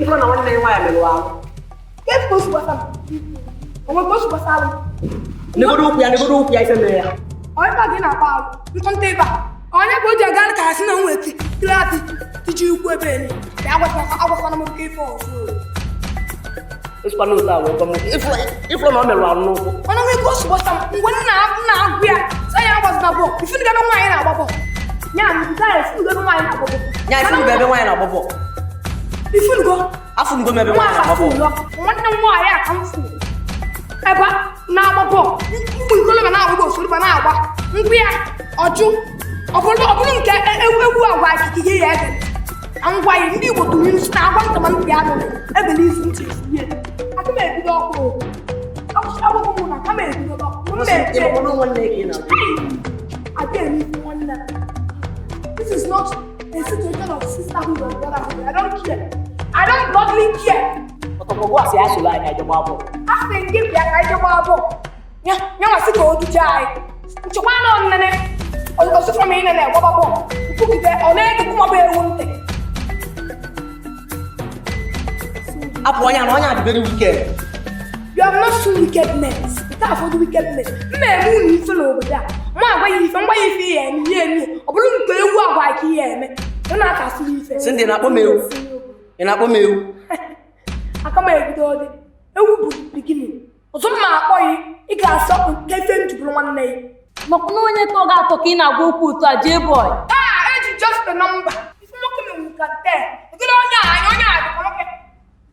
Ifo na nwanne nwaanyị merụrụ ahụ. Negodo ụkwụ ya, negodo ụkwụ ya, ife mere ya. Onye gị na-akpa ahụ nkọnta ebe a, onye ka o ji aga ka asị na nwe klaasị tiji ukwu ebe enyi ya agwakwana m nke ife ọzọ. Esikwa n'otu a wee gwa m ifụrụ na ọ merụrụ ahụ n'ụkwụ. Mana nwe ka o si gbasa m mgbe nna na-agụ ya sị ya agbazina bọọlụ, ifunugo ebe nwaanyị na-agba bọọlụ ya nke a, ifunugo ebe nwaanyị na-agba bọọlụ. Nya, ifunugo ebe nwaanyị na-agba bọọlụ. Ifunugo. Afụnugo m ebe nwaanyị na-agba bọọlụ. Nwanne m nwaanyị a ka m fụ ebe na-agba bọọlụ, ụmụ ikolobịa na-agba bọọlụ, soro na-agba ngwa ya ọjụ. Ọ bụrụ nke ewu agwa ikike ya ebe ngwa ya, ndị Igbo tụrụ ilu si na agwa ntama ntị anụrụ ebele isi ntị esi aka m ebido ọkụ akwụkwọ m na aka m ebido ọkụ. This is not a situation of sisterhood or brotherhood. I don't care. I don't godly care. Ọtọkpọgwụ asị ya soro anyị ka gbaa bọọlụ. Asị gị bịa ka anyị gbaa bọọlụ. Ya nwasị ka o duje anyị. Nchekwa na ọnene osifọ m ị na-agbaba bọọlụ. Nkwugide ọ na-egekwu ma bụ ewu ntị. Apụ onye na onye a dị very wicked. You have not seen wickedness. Nke a fọdụ wickedness. M na-eme unu ife n'obodo a. Mụ agwa ya ife, ngwa ya ife ihe eme, ihe eme. Ọ bụrụ nke ewu agwa ka ihe eme. Ị na-aka asịrị ife. Cindy, na-akpọ m ewu. Ị na-akpọ m ewu. Aka m ebido dị. Ewu bụ beginning. Ọzọ m ma akpọ ya, ị ga-asọ nke ife m jibụrụ nwanne ya. Makwa na onye tọ ga-atọ ka ị na-agwa okwu otu a, jee boy. Ah, eji just a number. Ife nwoke menwu ka 10. Ogolo onye a, onye a dịkwa nwoke.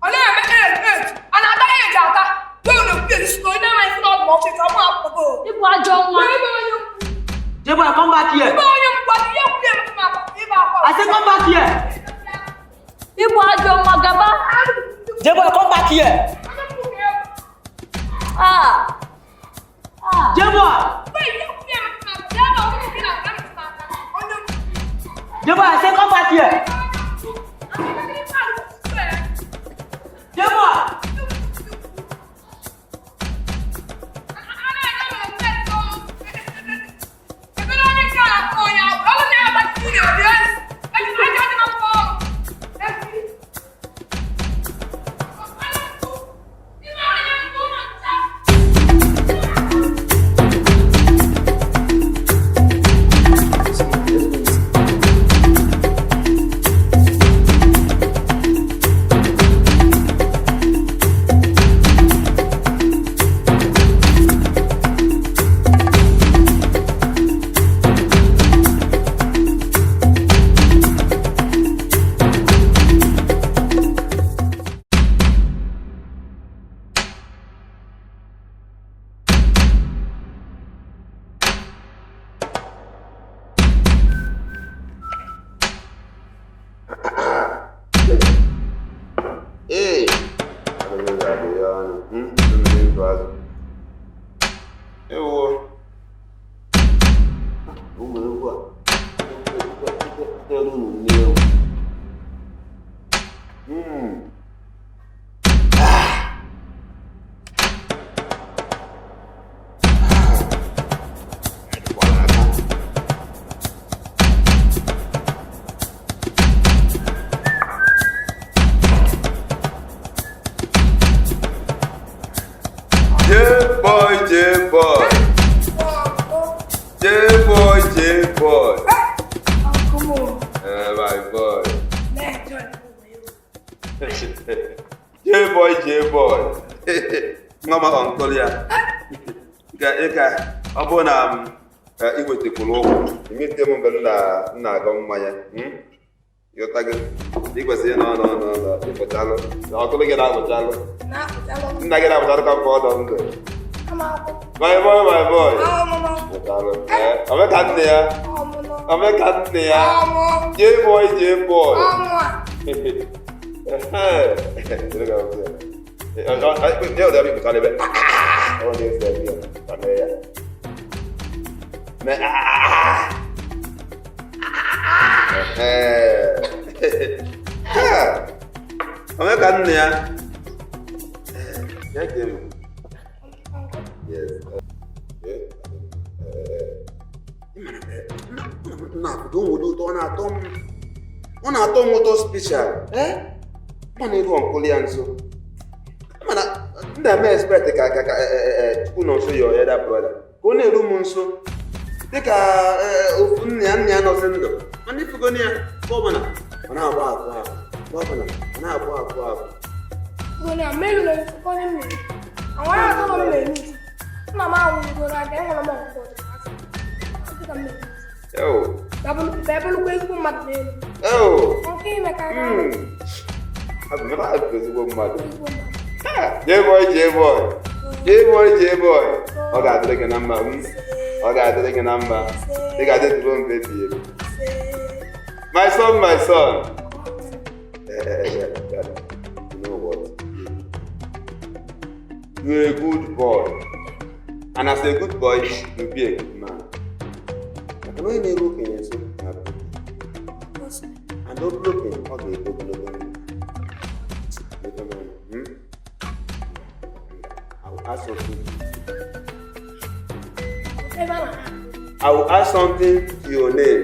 Ọ na-eme 8 8. A na-ata eji ata. Ịbụ ajọ nwa. J-boy, come back here. I say come back here. Ịbụ ajọ nwa gaba. J-boy, come back here. Ah. Ah. J-boy. J-boy, I say come back here. J-boy. boy. Uncle m. My boy. Na-enjoy. J boy, J boy. Nwa m uncle ya. Ka ị ka ọ bụrụ na m ị wetakwuru ụkwụ, imete m mgbe m na-agọ mmanya. Ịghọtago? Ị kwesịrị ịnọ nọ nọ nọ ịpụchalụ. Ọkụlụ gị na-apụchalụ. Na-apụchalụ. Nna gị na-apụchalụ ka mfe ọdọ ndụ. Ama akwụ. My boy, my boy. Ọmụmụ. Pụchalụ. Omeka nne ya. Ọmụmụ. Omeka nne ya. Ọmụ. J boy, J boy. Ọmụ a. Omeka nne ya. Yes. Ọ na-atọ m ụtọ special. Ọ na-eru uncle ya nso. Mana ndị eme expect ka ka ka Chukwu nọ nso, your elder brother, ka ọ na-eru m nso dịka ofu nna ya, nna ya nọzi ndụ. Mana ifugo ya ka ọ bụla ọ na-agba akụ akụ, ka ọ bụla ọ na-agba akụ akụ. Bụ na mmeri na nsukọ onye mmeri. Àwọn ará tó ń lè ní. Nna m anwụrụgoro aka, enwere m ọgwụgwọ ọdịnala. Dịka m na-eme. Eo. Bịa ezigbo mmadụ n'elu. Eo. Nke ime ka aka Abụ m ezigbo mmadụ. Ezigbo mmadụ. J-boy, J-boy. J-boy, J-boy. Ọ ga-adịrị gị na mma. Ọ ga-adịrị gị na mma. Ị ga-adị dụrụ mgbe ebighị ebi. My son, my son. You know what? You're a good boy. And as a good boy, you'll be a good man. Maka na onye na-eru okenye nso na-abụ and ọ bụrụ okenye, ọ ga-eto ogologo ndụ. Mepee m ọnụ, I will add something. Ebe a na I will add something to your name.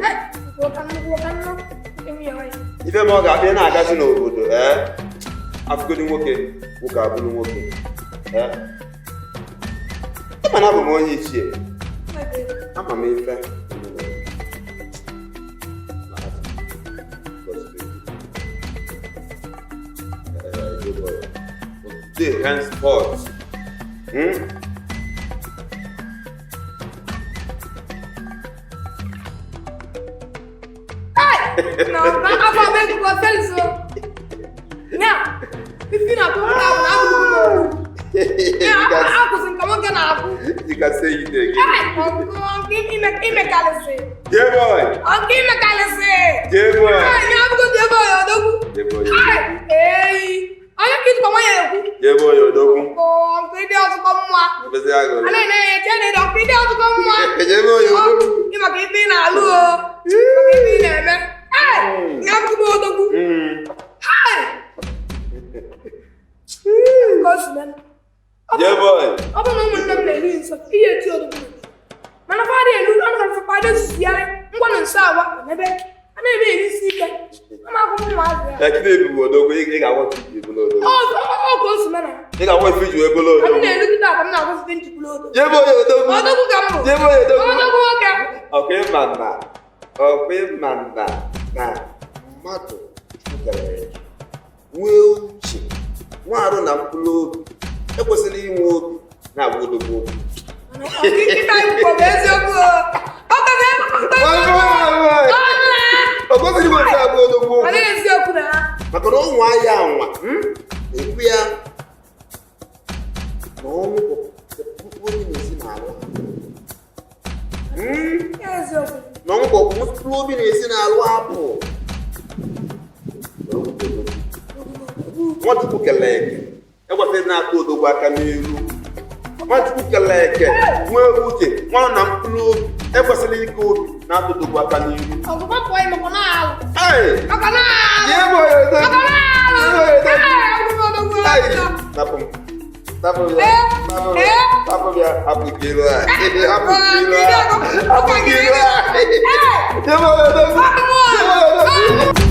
Kwuo ka nnukwu, kwuo ka nnukwu. Emi ya nwayọ. Ife ma ọ ga-abịa na-agazi n'obodo, ee, afụgodi nwoke, nwoke abụrụ nwoke. Ee, ịma na abụ m onye ichie, ama m ife. Today henceforth, Hey! Na na afọ m ezigbo felso. Nya, ifi na atụ nta bụ na abụrụ m owu. Nya, akwụsị nke nwoke na-akwụ. You can say it again. Hey! Ọnkụ ime imekalịsị. J-boy! Ọnkụ imekalịsị. J-boy! Hey, nya abụgo J-boy odogwu. J-boy. Hey! Eyi. Onye ka ijikwa nwayọ ekwu. J-boy odogwu. Ọnkụ ịdị ọtụkọ mma. Mkpịsị agụ. A na-ene ya eche na ịdị ọnkụ ịdị ọtụkọ mma. J-boy odogwu. Ị maka ife ị na-alụ o. Maka ife ị na-eme. Hey! Nya abụgo m odogwu. Hey! Ka o si mee. J-boy! Ọ bụrụ na ụmụnne m na-eru nso ihe eti odogwu, mana fadị elu anụ ka fadị ezuzigharị ngwa na nso agwa ebe a na-eme eri isi ike ama akwụkwọ ụmụazị ya. Chinedu bụ odogwu, ị ga-aghọta iji ebolo odogwu. Ọ ka o si mee na Ị ga-agwa ife iji wee bolo ka m odogwu. na-eru kịta ka m na-akwụsite njikwuru odogwu. J-boy odogwu! Odogwu ka m bụ. J-boy odogwu! Odogwu nwoke. Ọkwa ịma na ọkwa ịma na na mmadụ kere eke, nwee uche, nwee arụ na mkpụrụ obi, ekwesịrị inwe obi na-agwa odogwu okwu. Mana ọkịta ikwu bụ eziokwu o. Ọ ka bụ Wai, wai, wai. Ọ kwesịrị inwe obi agwa odogwu okwu. Mana eziokwu na ha. Maka na ọnwa ya anwa, ekwu ya na ọnwụ bụ mkpụrụ obi na-esi n'alụ. Ya eziokwu. Na ọnwụ bụ mkpụrụ obi na-esi n'alụ apụ. Nwachukwu kelee eke ekwesịrị na-atụ odogwu aka n'elu. Nwachukwu kelee eke nwee uche nwa na mkpụrụ obi ekwesịrị ike obi na-atụ odogwu aka n'iru. Ọgụgụ pụọ maka na alụ. Hey! Maka na alụ. Jee bụ onye odogwu. Maka na alụ. Jee bụ onye odogwu. Ee, ọgụgụ odogwu. Hey! Napụ m. Napụ m ya. Napụ m ya. Napụ m ya. Hapụ ka ilu a. Hapụ ka ilu a. Hapụ ka ilu a. Jee bụ onye odogwu. Jee bụ onye odogwu.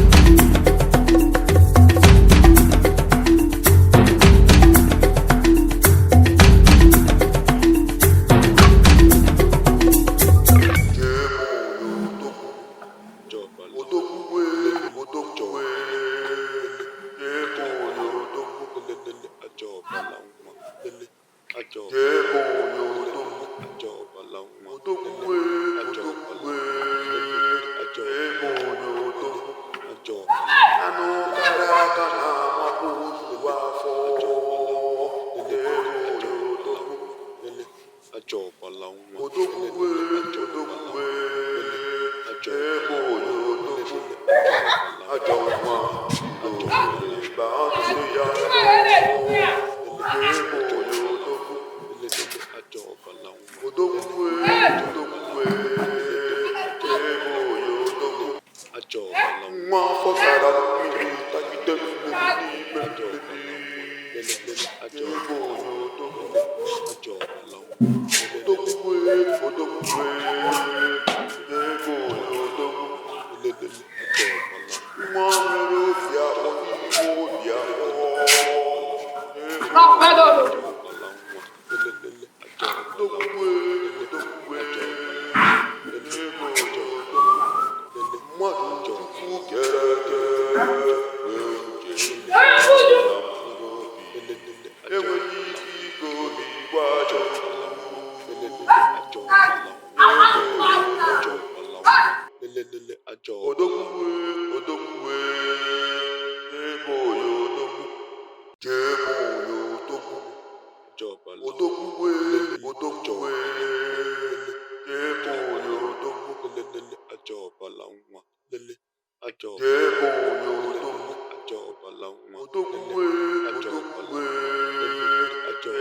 J-boy. Odogwu odogwu ebe onye odogwu anụ kara aka na-amapụ ozugbo afọ ebe onye odogwu odogwu odogwu ebe onye odogwu ajọ nwa ịba atụ ya ebe onye odogwu odogwu odogwu ebe onye odogwu nwa afọ tara mmiri tagide mmiri n'ime mmiri ebe onye odogwu odogwu odogwu ebe onye odogwu nwa nwere obi akpọ n'ime obi akpọ odogwu odogwu ebe onye odogwu mmadụ Chukwu kere eke wee uche na mkpụrụ obi enweghị ike ike obi gwa ajọ. Odogwu odogwu ebe onye odogwu jee bụ onye odogwu odogwu odogwu jee bụ onye odogwu jee bụ onye odogwu odogwu odogwu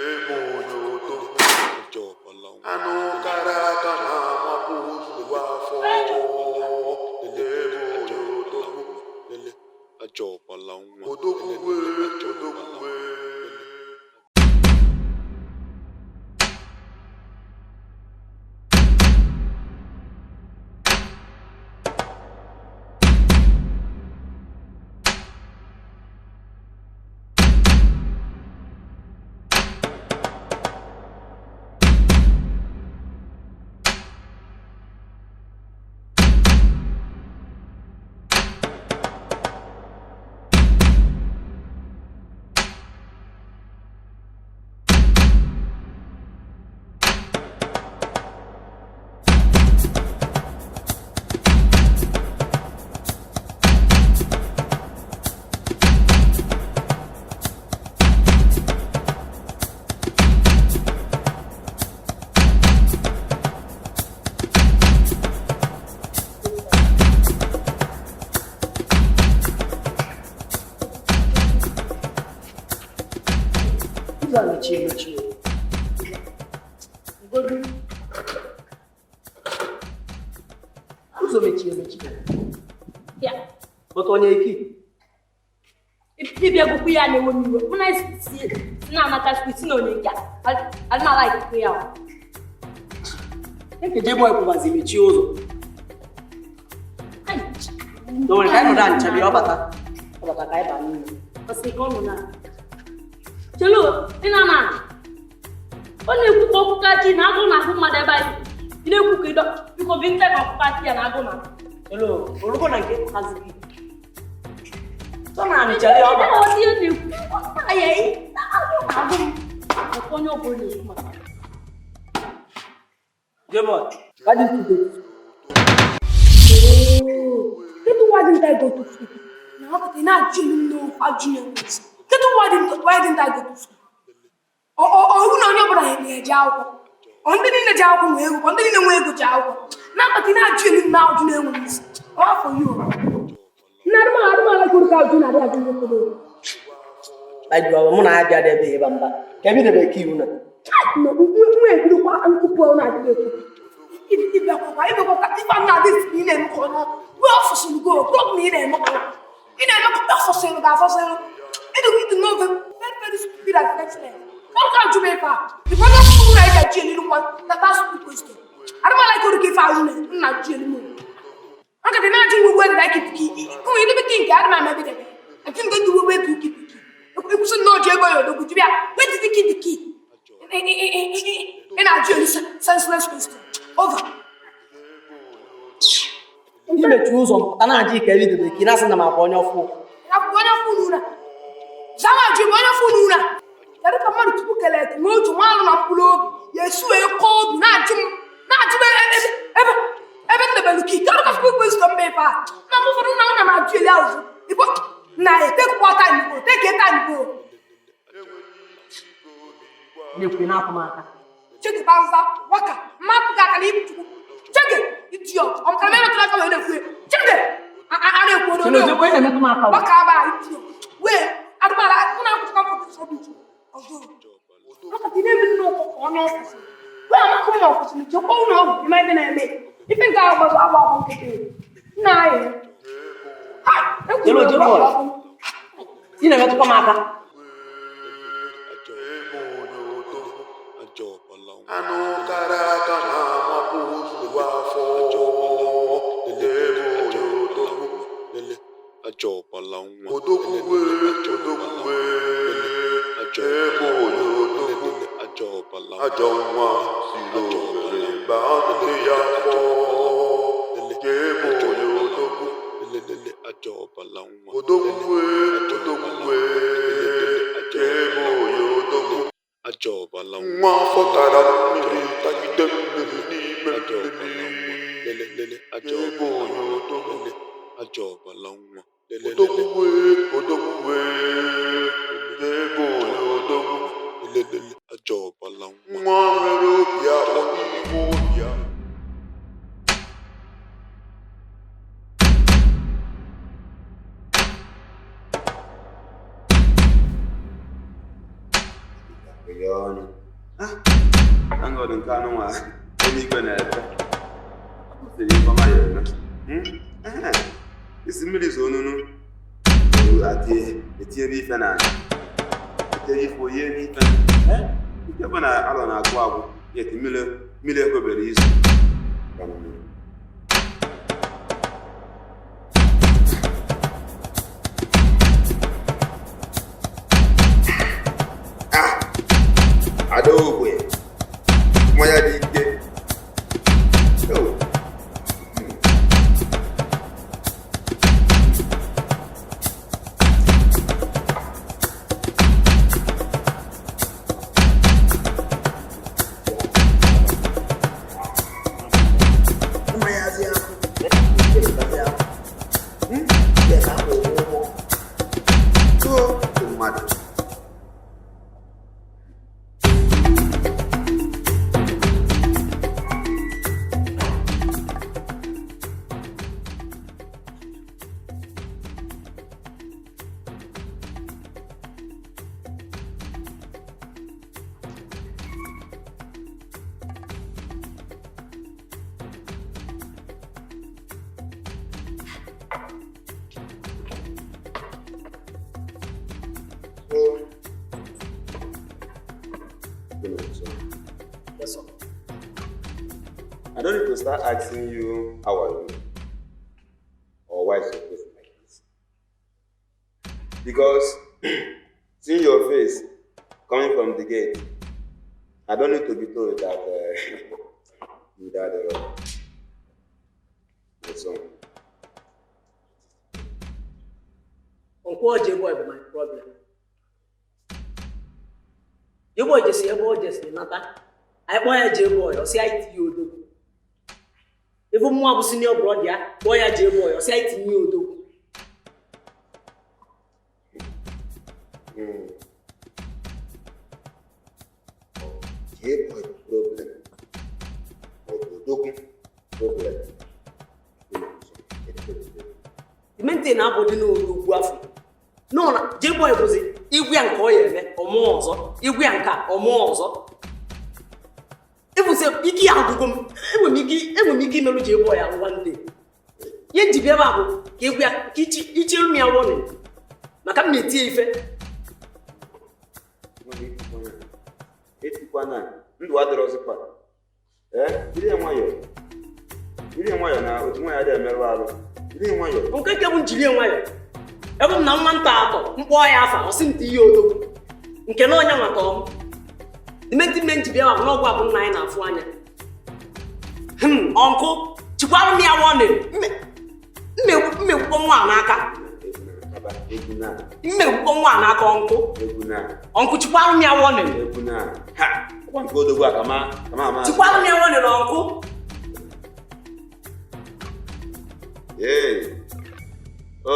ebe onye odogwu anụ kara aka na-amapụ ozugbo afọ ebe onye odogwu odogwu odogwu. Ụzọ a mechie emechie. Ugodu. Ụzọ mechie emechie. Ya. Bọta onye ike. Ịbịa gwukwu ya na-ewe m iwe. Mụ na si na-anata skuul si na onye nke a adịmala ikikwe ya. Nke J boy kwụbazi mechie ụzọ. Ai, O nwere ka anyị nọrọ anịcha bịa ọ bata. Ọ bata ka anyị baa n'ime. ọ sị ka ọ nọ na. Chelo, ị na-ana. Ọ na-ekwu ka ọkụka ji na agụụ na-agụ mmadụ ebe anyị. Ị na-ekwu ka ịdọ biko bi nte ka ọkụka ji ya na agụụ na. Hello, orugo na nke hazi gị. Tọ na anịcha ya ọ bata. Ọ dị ihe na-ekwu. Ọ na-aya agụụ na-agụ m. Maka onye ọ bụla na-ekwu maka ya. J boy, why didn't you go to school? Kedu why didn't I go to school? Na ọ pụtara na-ajụ m n'okwu ajụ na-enwe isi. Kedu why didn't I go to school? Ọ ọ ọ iwu na onye ọbụla na-eje akwụkwọ. Ọ ndị niile ji akwụkwọ nwee ego, ọ ndị niile nwee ego ji akwụkwọ. Na-akpata na-ajụ m na ajụ na-enwe isi. Ọ afọ yi o. Nna arụmala arụmala kwuru ka ajụ na-adị ajụ nwoke n'okwu. Like, mụ na ya bịa debe ịba mba. Ka ebe idebe ke iwu na. Nwa ebirikwa nkụpụ ọ na-adịghị ekwu. Ịbịakwakwa ịbịakwakwa ife a na-adị isi na ị na-emekọ ọnụ. Wee ọfọsịrị go, blọk na ị na-emekọ. Ị na-emekọ ọfọsịrị gị afọsịrị. Ịdị ịdị n'oge very very stupid and senseless. Ọ ka jụ m ife a. Ịbụ onye ọkụkụ na ịga ji elilu nwa na ta stupid question. Adịmala ike orike ife ahụ nna ji elu m. Nkata na-ajụ ngwa ugwu edere ike piki. Kụmụ ịdị ki nke adị m ama ebe debe. Ati nke ndị ugwu etu ki piki. Ekwusi nnọọ ji ego ya odogwu jibịa. Wait the key the key. Ị na-ajụ elu senseless question. Over. Imechi ụzọ mpụta na-ajụ ike ebe idebe ke na-asị na m akwa onye ọfụ. Akwụkwọ onye fụ n'ụra. Zama jụ bụ onye fụ n'ụra. Kedu ka mmadụ tupu kelee eke n'otu nwa alụ na mkpụrụ obi ya esi wee kọọ obi na-ajụ m Na-ajụ m ebe ebe m debelu kii. Kedu ka Facebook wisdom mbe ife a? Na mgbe ụfọdụ na na m ajụ eli azụ. Igbo na tekwa time go, take time go. Na-ekwu na-apụ m aka. Chege banza waka mmadụ ga-aka n'ibu Chukwu. Chege idiot. Ọ mụtara m emetụla aka wee na-ekwu ya. Chege a na-ekwu Chelo, jekwa ị na-emetụ m aka o. Waka aba idiot. Wee adụmala mụ na akwụkwọ mfọtụ sọbichi. Ọzọ. Maka ị na-eme nnọọ ka onye ọfụsị. Wee amakụ m ọfụsị jekwa ụlọ ọgwụ ịma ebe na-eme. Ife nke ahụ gbazụ agba akwụ nkịtị. Nna anyị. Ha! Ekwuru Chelo, m jekwa. ọgwụ. Ị na-emetụkwa m aka. Anụ kara aka na-amapụ ozugbo afọ. Ebe onye odogwu. Odogwu wee, odogwu wee, ebe onye odogwu. Ajọ nwa siri Owerri baa nne ya afọ. Ebe onye odogwu. Odogwu wee, odogwu wee, ebe onye odogwu. Nwa afọ tara mmiri tagide mmiri n'ime mmiri. Ebe onye odogwu. Odogwu wee, odogwu wee, ebe onye odogwu. Nwa nwere obi akpọ n'ime obi ya. Ya ọnụ. Ah, thank God nke anụ nwa eluigwe na-efe. Ọ sịrị ife ọma ya eme. Hmm? Ehe. Isi mmiri zo onunu. Etinyere ife na etinye ife oye n'ife. Eh? Nke bụ na alọ na-agwụ agwụ yet mmiri mmiri ekwebere izu. Ka mmiri. Ah! Adaogbe mmanya dị ike. Oh. Mmanya dị ahụ. Hmm? Yes, akwụ ụgwọ. So, mmadụ. So, so, Yes, sir. I don't need to start asking you how are you or why is your face like this. Because seeing your face coming from the gate, I don't need to be told that you died already. My son. Uncle J-boy bụ my problem. J-boy jesi ebe o jesi nata. Anyị kpọọ ya J-boy, ọ sị anyị tinye odogwu. Ebe mụnwa bụ senior brother ya, kpọọ ya J-boy, ọ sị anyị tinye odogwu. J-boy problem. Or Odogwu problem. The main thing na-abụ dị n'odogwu afọ. Nọ na J-boy bụzi igwe ya nke ọ ya eme, ọmụọ ọzọ. Igwe ya nke a, ọmụọ ọzọ. Ịbụ sị ike ya agwụgo m, enwere m ike imerụ J-boy ahụ one day. Ihe nji bịa ebe a bụ ka egwu ya ka ichiru m ya warning maka m na-eti ya ife. Etikwana ndụ adịrọzikwa. Ee, jiri ya nwayọọ. Jiri ya nwayọọ na otu nwaanyị adịghị emerụ arụ. Jiri ya nwayọọ. Nke nke bụ njiri nwayọ, ebe m na nwa nta atọ mkpọọ ya afa, ọ sị m tinye odogwu nke na ọnya nwata ọm ime ndị mme nji bịa bụ n'ọgwụ abụ nna anyị na-afụ anya. Ọnkụ chikwara m ya warning. Mmegbukpọ nwa a n'aka. Egwu na Mmegbukpọ nwa a n'aka, ọnkụ. Egwu na Ọnkụ, chikwara m ya warning. Egwu na ha ọkwa nke odogwu a kama kama ama. Chikwara m ya warning, ọnkụ. Ee, o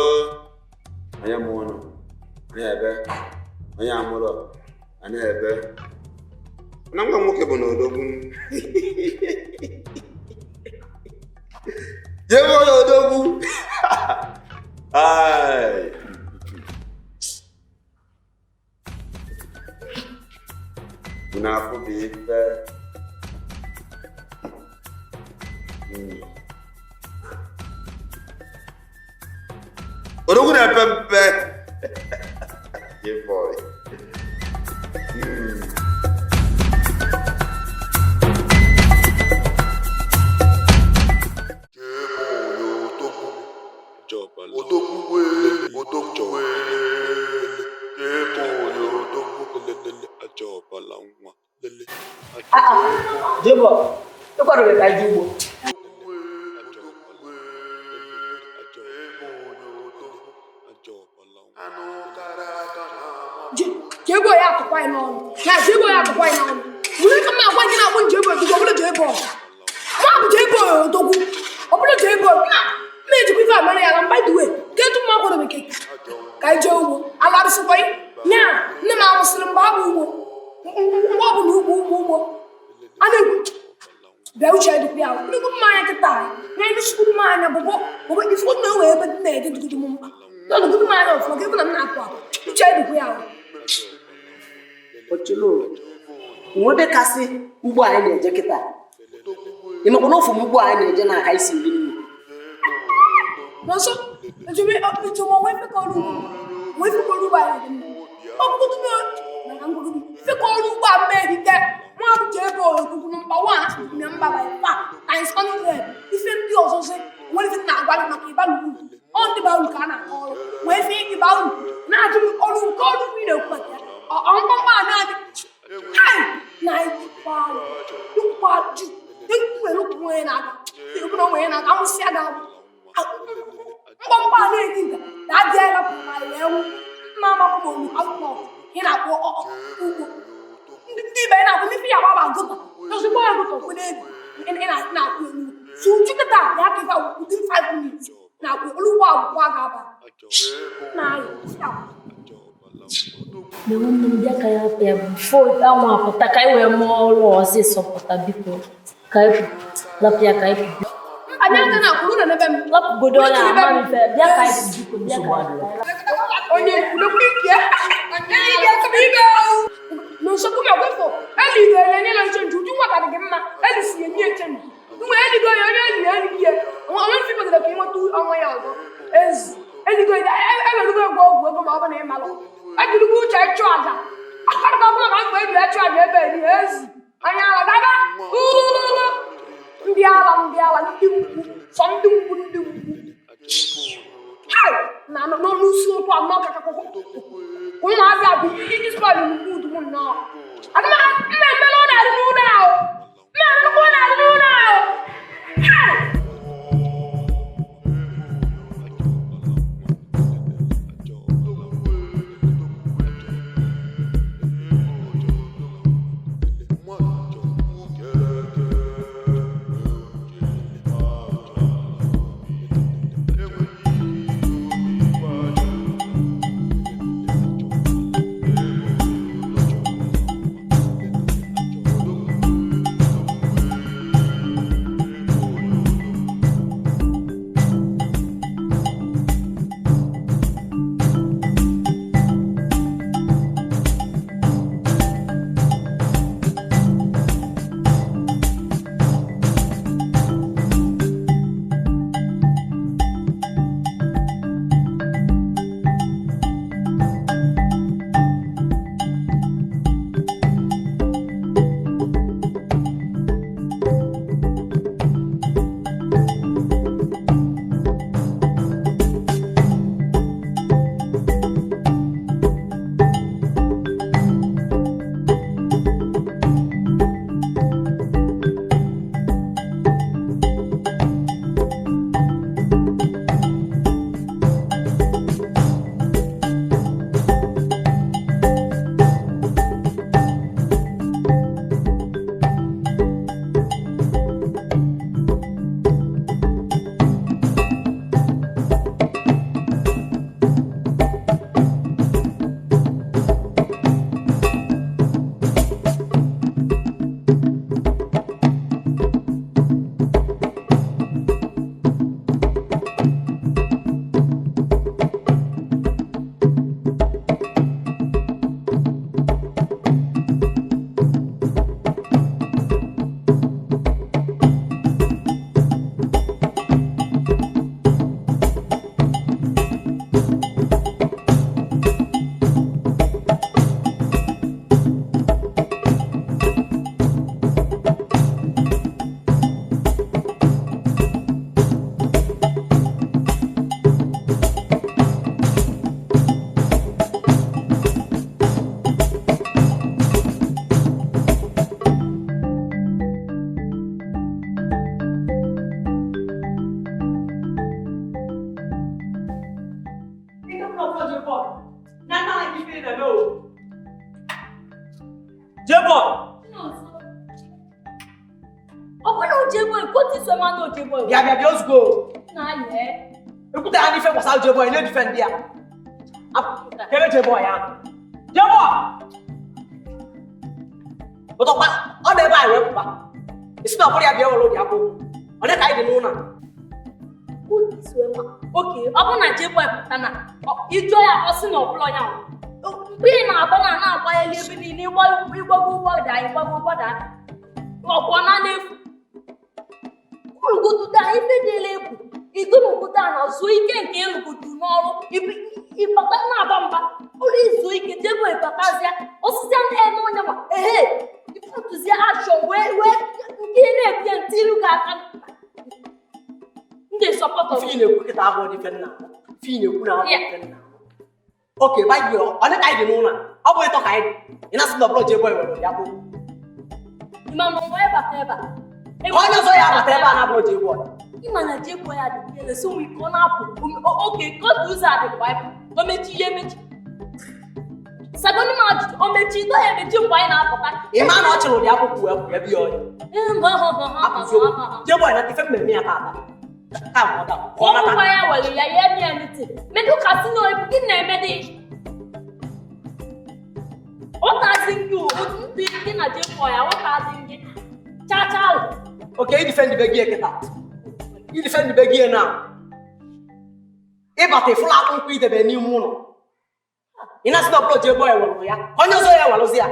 onye mụ ụnụ onye ebe onye amụrụ onye ebe na nwa nwoke bụ na odogwu. Jee onye odogwu. Ai. Unu afụ bụ ife. Odogwu na-epe mpe. J-boy. Odogwu wee, odogwu wee, J-boy odogwu. J-boy, ịkwadobe ka anyị jee ugbo. J-boy ya atụkwa anyị n'ọnụ na J-boy ya atụkwa anyị n'ọnụ. Were ka m na-agwa gị na-akpọ J-boy odogwu, ọ bụrụ J-boy nwa bụ J-boy odogwu, ọ bụrụ J-boy na mma ejikwa ife amara ya na. By the way, ka etu mma kwadobe ka ka anyị jee ugbo ala arụsịkwa nya nne m arụsịrị mgbe abụ ugbo mgbe ọ bụla ugbo ugbo ugbo a na-ekwu bịa uche dịkwa ya nnukwu mmanya kịta na nnukwu mmanya bụbọ bụbọ ifu na enwe ebe dị na-ede dịgodo m mkpa na nnukwu mmanya ọfụma ka ebe na m na-apụ apụ uche dịkwa ya. Ochilo, nwebe kasị ugbo anyị na-eje kịta. Ị makwa na ofu m ugbo anyị na-eje na aka isi nri nri. Nọnso ejome ejome onwe mfekọ ọrụ ugbo onwe mfekọ ọrụ ugbo anyị dị mma ọ bụgodu na na ngwagodu mfekọ ọrụ ugbo a mee ehite nwa bụ ji ebe ogugu nọmba 1 asụsụ na mba by far times 100 ife ndị ọzọ sị nwere ife na-agwa gị maka ịba uru ọ ndị ba uru ka a na-akọ ọrụ nwee ife ịba uru na-ajụ m ọrụ nke ọrụ ugbo ị na-ekwu maka ya ọ mkpọmkpọ a na-adị hai na ịkwa ịkwa ji nwere ụkwụ onye na-aga ịbụ na onye na-aga amụsị ya ga-abụ mkpọmkpọ a na-edi nka na adịghị pụrụ na ewu mma amakwa ma olu akwụkwọ ị na-akpọ ugbo ndị ibe na-akwụ ndị ya gbaba gụta ozugbo ya gụta okwe n'ebi ị na-akwụ elu so uju kịta ya ka ife within 5 minutes na-akwụ olu ugbo akwụkwọ a ga-aba na ayọ. Mgbe nwanne m bịa ka ya hapụ ya before anwụ apụta ka anyị wee mụọ ọrụ ọsịsọ pụta biko ka anyị lapụ ya ka anyị pụ. Anyị aka na-akwụrụ na n'ebe m lapụgodo ọla ama mfe bịa ka anyị pụ biko bịa ka anyị pụ. Onye kwulekwuru ike n'nsogbu ma gwefọ eligo ya nye na nche nju uju nwa ka dị gị mma elisi ya nye nche nju nwe eligo ya onye eli ya elighị ya onwe mfe megide ka ịnweta ọnwa ya ọzọ ezi eligo ya ewerugo egwu ọgwụ ego ma ọ bụ na ịmalụ ejirigo uche ịchụ aja akọrọkọ ọbụla ka mkpa eji achụ aja ebe eri ezi anya ala gaba ululu ndị ala ndị ala ndị mkpu sọ ndị mkpu ndị mkpu hai na n'isi ụtụ anọ ka ụmụazị a bụ iji spọịlụ mgbu udu m nnọọ adịma mma emela ọ na-adị n'ụlọ ahụ mma emelụkwa ọ na-adị n'ụlọ ahụ hai. Kotu iso ma na J-boy. Bịa bịa bịa ozugbo. Na ye. Ekwute ha n'ife gbasara J-boy na-edife ndị a. Kere J-boy ahụ. J-boy! Ụtọkwa, ọ dị ebe a wee pụba. Isi na ọ bụrụ ya bịa were obi akwụkwọ. Ọ dị ka anyị dị n'ụlọ a. Kotu iso ma. Oke, ọ bụrụ na J-boy pụta na ịjụọ ya ọ sị na ọ bụla ya mgbe ị na-agba na na-agbanyeli ebe niile ịgbago ụgbọda ịgbago ụgbọda ọkwọ na n'efu ụlụgotuda ife dịla egwu igonogodo a na zuo ike nke ịlụgodu n'ọrụ ịbata na-aba mba ụlọ izu ike J-boy batazịa osisi eme onye ma ehe ịpụtụzie achọ wee wee nke ị na-ebie ntị ilu gị aka ndị sọpọtọ Ife ị na-ekwu kịta abụọ dị ife nna. Ife ị na-ekwu na abụọ dị ife nna. Oke, by the way, ọ dị ka anyị dị n'ụlọ a. Ọ bụ ịtọ ka anyị dị. Ị na-asị na ọ bụrụ J-boy were obi akwụkwọ. Ma na ụwa ịbata ebe a Ka onye ọzọ ya abata ebe a na-abụrụ J-boy. Ịma na J-boy a dị elesi onwe ike ọ na-apụ oke ka otu ụzọ a dịkwa ịpụ o mechi ihe emechi sagoni m ajụjụ o mechi dọ ya emechi mgbe anyị na-apụta. Ị ma na ọ chịrị ụdị akwụkwọ wee pụ ebe ya ọya. Apụzi okwu. J-boy na ife mmemme ya taata. Ka m ghọta. Ka ọ nata. Ọgwụgwa ya were ya ya eme ya n'iti medu ka si na ebu gị na-eme dị ụtazi gị ndị gị na J-boy ya ụtazi gị cha cha. Oke, i defend be gị kịta. I defend be gị na. Ịbata ịfụla akwụkwọ idebe n'ime ụlọ. Ị na-asị na ọ bụrụ J-boy were ya. Ka onye ọzọ ya werụzi ya.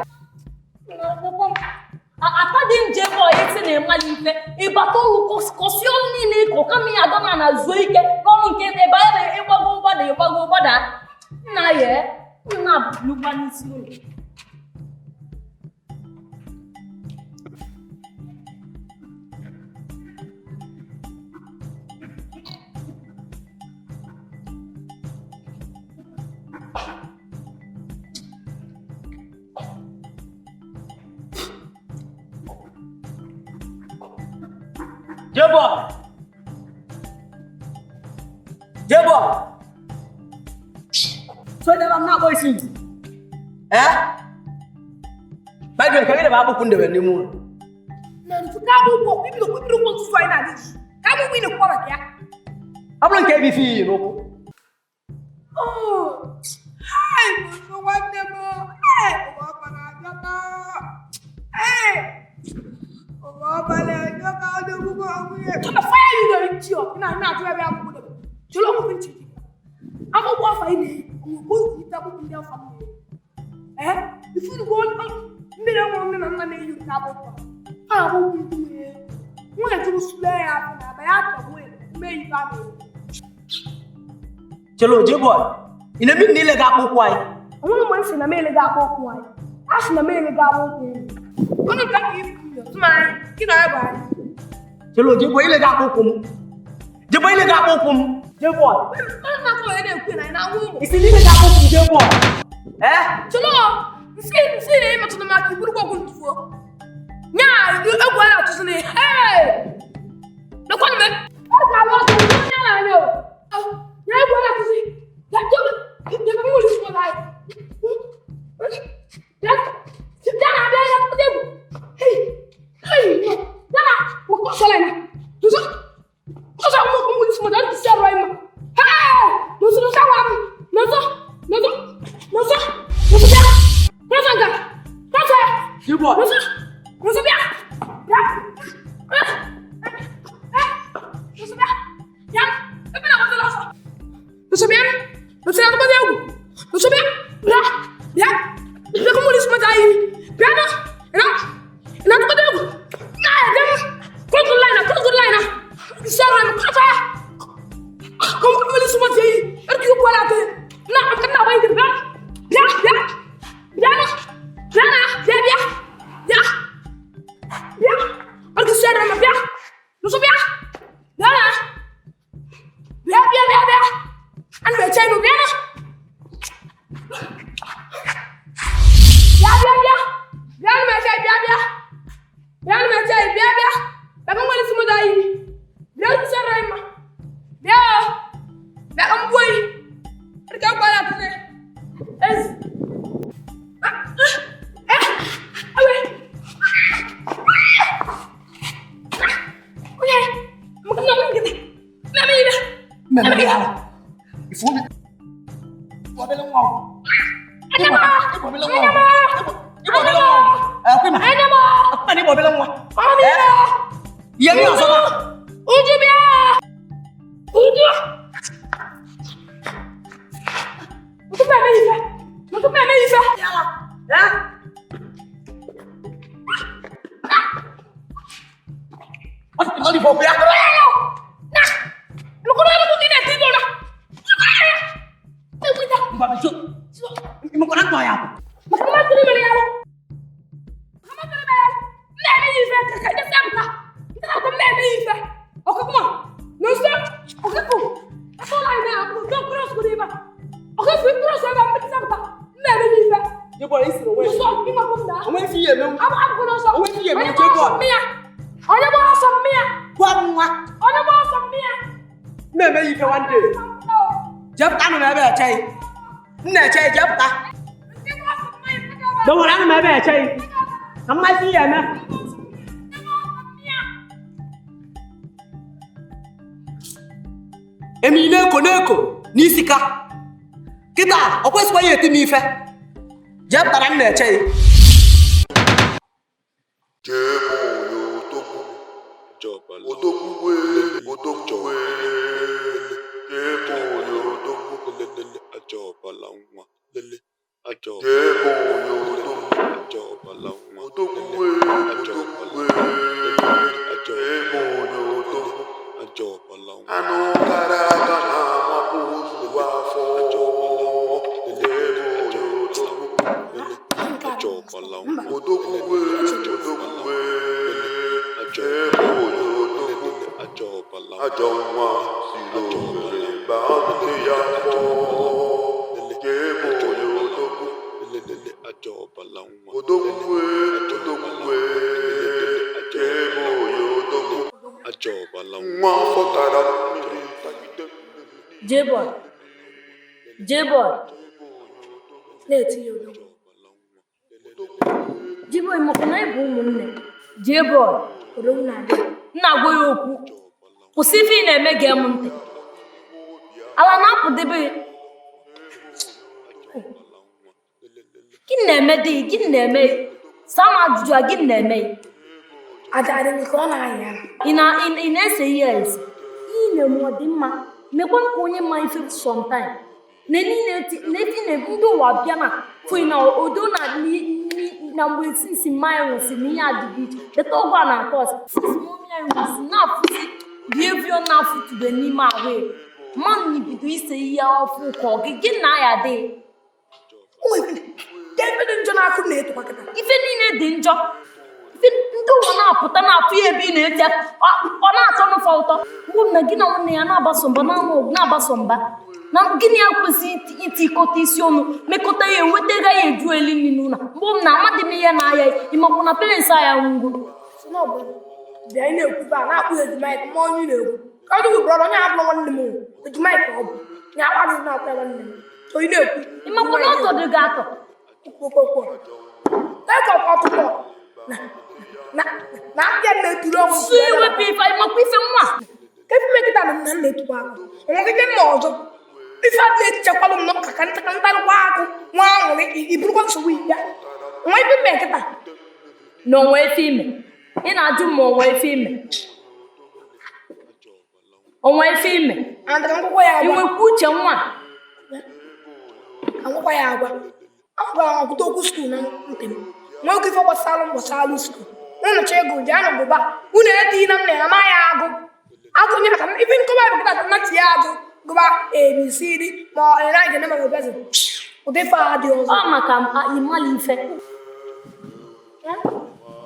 Atadị m J-boy esi na ịmali ife ịbata ọrụ kọsi ọrụ niile ịkọ kama ya adọ na na zuo ike n'ọrụ nke ebe anyị na ịgbago ụgbada ịgbago ụgbada nna ya nna lụgba n'isi ụlọ. J-boy! J-boy! So ebe m na-akpọ isi. Eh? By the way, ka gị debe akwụkwọ ndebe n'ime ụlọ. Na ntu ka akwụkwọ ibido ibido kwụ ntutu anyị na-adị ji. Ka akwụkwọ ị na-ekwu maka ya. Ọ bụrụ nke ebe ife iyi n'ụkwụ. Oh, hai, bụ nwanne m. Hey, ụwa ọba na-abịa. Hey, ụwa ọba na-abịa ka ọ dị ogbugbo ọgwụnye. Tọ́nà fire you dey ntị ọ na na-atụ ebe akwụkwọ debe. Chọrọ ọgwụgwụ ntị gị. Akwụkwọ afọ anyị na-eyi, onwe ka o si yite akwụkwọ ndị afọ m na-eyi. Eh, ifunugo ndị na-enwere nne na nna na-eyi ụdị akwụkwọ. Ha na-akwụkwọ ndị nwere nwunye tụrụ sule ya afọ na aba ya atọ nwunye mee ife a na-eyi. Chelo J-boy, ị na-eme na ile ga-akpụ ụkwụ anyị? Onwere mgbe m sị na m eleghị akpa ụkwụ anyị. A sị na m eleghị akpa ụkwụ unu. Onye nke ka ifu ya tụma anyị, gị na ya bụ anyị. Chelo J-boy, ile ga-akpụ ụkwụ m. J-boy, ile ga-akpụ ụkwụ m. J-boy, Onye na-akọ onye na-ekwu na anyị na-anwụ ụmụ. isi na ile ga-akpụ ụkwụ m J-boy. Eh? Chelo, nsị nsị na ịmetụta m aka igburukwa ọgwụ ntufuo. Nya egwu a na-atụzi na ee! Lekwanụ m. Ọ ga-alụ ọgụ onye na-anya o. Nya egwu a na-atụzi. Ya jebe jebe m nwere isi anyị. Bịa bịa na abịa ya pụta egwu. Hey! Hey! Bịa na maka ọsọ na. Nso ọsọ m nwere isi mmadụ ntị si arụ anyị mma. Hey! Nso nso awa m. Nso nso nso nso bịa. Nso nga. Nso ya. J-boy. Nso nso bịa. Bịa. Nso bịa. Bịa. Ebe na agbazila ọsọ. Nso bịa. Nso ya tụgbọdọ egwu. Nso bịa. Bịa. Bịa. Bịa ka m nwere isi mmadụ anyị. Bịa na. Na. Na tụgbọdọ egwu. Na ya bịa m. Cross the line na. Cross the line na. Isi arụ anyị. Cross ya. Come come nwere isi mmadụ anyị. Erike okwu ala atọ. Na amka na agba bịa. Bịa. Bịa. Bịa na. Bịa na. Bịa bịa. Bịa. Bịa. Erike isi arụ anyị. Bịa. Nso bịa. Bịa na. Bịa bịa bịa bịa. Ana m eche ịnụ bịa na. Bịa bịa bịa. Bịa ana m eche bịa bịa. Bịa ana m eche bịa bịa. Bịa ka m nwere isi mmadụ anyị. Bịa isi arụ anyị mma. Bịa o. Bịa ka m gbuo yi. Erike okwu ala atọ. Ezi. Ah, eh, eh, awe. Onye. Mmemme ya ala. Ifu obi. Obele nwa ọgwụ. Obele nwa ọgwụ. Obele nwa ọgwụ. Akwụma. Akwụma na ịgba obele nwa. Ihe ndị ọzọ na. Uju bịa! Uju! Uju bịa mee ife! Uju bịa mee ife! Eh? Ọ dị bịa. Ngwa bịa. Ịmekwa na ntọ ya bụ. Jeboy, isi onwe. Onwe isi ihe emenwu. Onwe isi ihe emenwu Jeboy. Onye gba ọsọ mmịa! Gwa m nwa. Onye gba ọsọ mmịa! Mmemme ya ife one day. Jepụta anụ m ebe eche gị. M na-eche gị jepụta. Dọwara anụ m ebe eche gị. Ka mmasị ihe eme. Emi na-eko na-eko n'isi ka. Kịta, ọ kwesịkwa ya eti m ife. Jepụtara m na-eche gị. Jeboy odogwu, odogwu wee, odogwu wee, Jeboy odogwu, Jeboy odogwu, odogwu wee, odogwu wee, Jeboy odogwu. Anụ kara aka na-amapụ ozu afọ. Jeboy odogwu, odogwu wee, odogwu wee, Jeboy odogwu. Ajọ nwa siri Owerri baa nne ya afọ. Jeboy odogwu, odogwu wee, odogwu wee, Jeboy odogwu. Nwa afọ tara mmiri tagide mmiri. Jeboy, Jeboy, Na-eti ya odogwu. Jeboy, maka na anyị bụ ụmụnne. Jeboy, Odogwu na-abịa. m na-agwa ya okwu. Kwụsị ife ị na-eme, gee m ntị. Ala na-apụdebe gị. Gịnị na-eme dị gị? Gịnị na-eme gị? Saa m ajụjụ a, gịnị na-eme gị? Ada adị m ka ọ na-ayị ara. Ị na-ese ihe a ese? Ihe ị na-eme ọ dị mma? Mekwa ka onye ma ife sometime. Na na-eti na ndị ụwa bịa na fụ na odo na na mgbe sinsi mmanya nwụsị na ihe adịghị iche. Leta ọgwụ a na-akọ ọsị. Sinsi mọmi anyị nwụsị na-afụzi behavior na-afụtube n'ime ahụ ya. Mmadụ bido ise ihe ọfụ ka ọ gị gị na ya dị. Ụmụ ife ife dị njọ n'akụ na-etokwa kịta. Ife niile dị njọ. Ife ndị ụwa na-apụta na-afụ ya ebe ị na-eti aka, ọ na-atọ n'ụfọ ụtọ. Mgbe na gị na nwanne ya na-agbaso mba na-anụ ọgụ na-agbaso mba na gịnị ya kwesịrị itikọta isi ọnụ mekọta ya enweta ego ya eju eli nri n'ụlọ. Mgbe m na amadị m ihe na-aya ịmakwa na parents aya ngwu. Si na ọ bụ bịa ị na-ekwu ebe a na-akpụ Ejimaik ma onye ị na-ekwu. Ka ọ dịghị brọda onye abụrụ nwanne m o. Ejimaik ka ọ bụ. Ya akpadị na-akpụ ya nwanne m. So ị na-ekwu. Ịmakwa na ọtọ dị gị atọ. Okwu okwu. Ka ọtụtụ na na na apịa m na-eturu ọnwụ. Su iwepụ ife ịmakwa ife nwa. Ka ife mekịta na nna m na-etukwa akụ. Onwe gị mma ọzọ. Ife a na-echekwalụ m n'ọka ka nta ka ntarụkwa akụ nwa aṅụrị i burukwa nsogbu ya. Nwa ife mekịta. Na onwe ife ime. Ị na-ajụ m ma onwe ife ime. Onwe ife ime. And ka ngwụkwa ya Ị agwa. nwekwa uche nwa. Ka ngwụkwa ya agwa. Agwara m akwụta okwu school na ntị m. Nwoke ife gbasara m gbasara school. Unu chọ ego jee anụ gụba. Unu etighi na m na ya ya agụ. Agụ nye ka m ife nkọwa bụ kịta na tinye agụ gụba A B C D ma ọ na ije na ma ọbịazi. Ụdị ife a dị ọzọ. Ọ maka ịmala ife.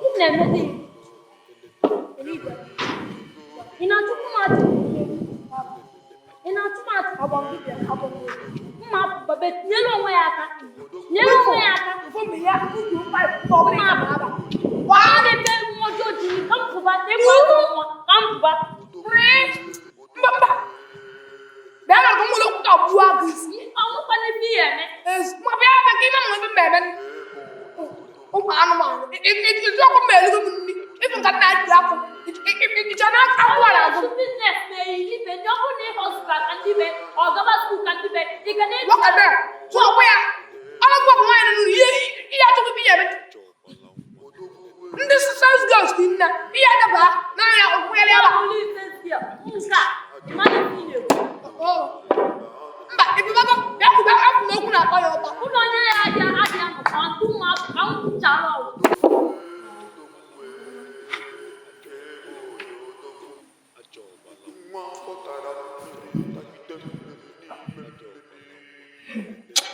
Gịnị na-eme dị? Ị na-achụkwu m achụ? Ị na-achụ m achụ? Mma babe, nyere onwe ya aka. Nyere onwe ya aka. Mma ebe nwa ọjọọ ji ka m pụba, ịgba ajọ nwa ka m pụba. Mba mba. Bịa na ụlọ okwute ọgbụwa agụ isi. Ọnwụkwana ife ihe eme. Ma bịa bịa ka ime m ebe mmemme. Ụmụ anụmanụ. Ịjụ ọkụ m erigo m nri. Ịfụ nka nna ji akụ. Ịchọ na akwụ a na-agụ. Business na-eyi ibe ndị ọ bụrụ na ị họzụrụ aka ndị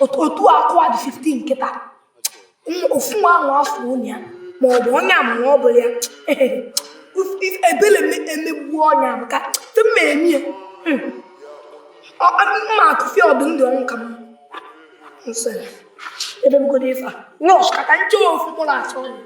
Otu akụ a dị 15 kịta ofu nwa ahụ afọ ụnụ ya ma ọ bụ onye ama ma ọ bụla ya ebele emegbuo ọnya maka mma emi ya mma akụfi ọdụ ndụ ọnwụ ka mma nsọ ya edebegodo ife a rọs kaka nche ofu mkpụrụ atọ ọnụ.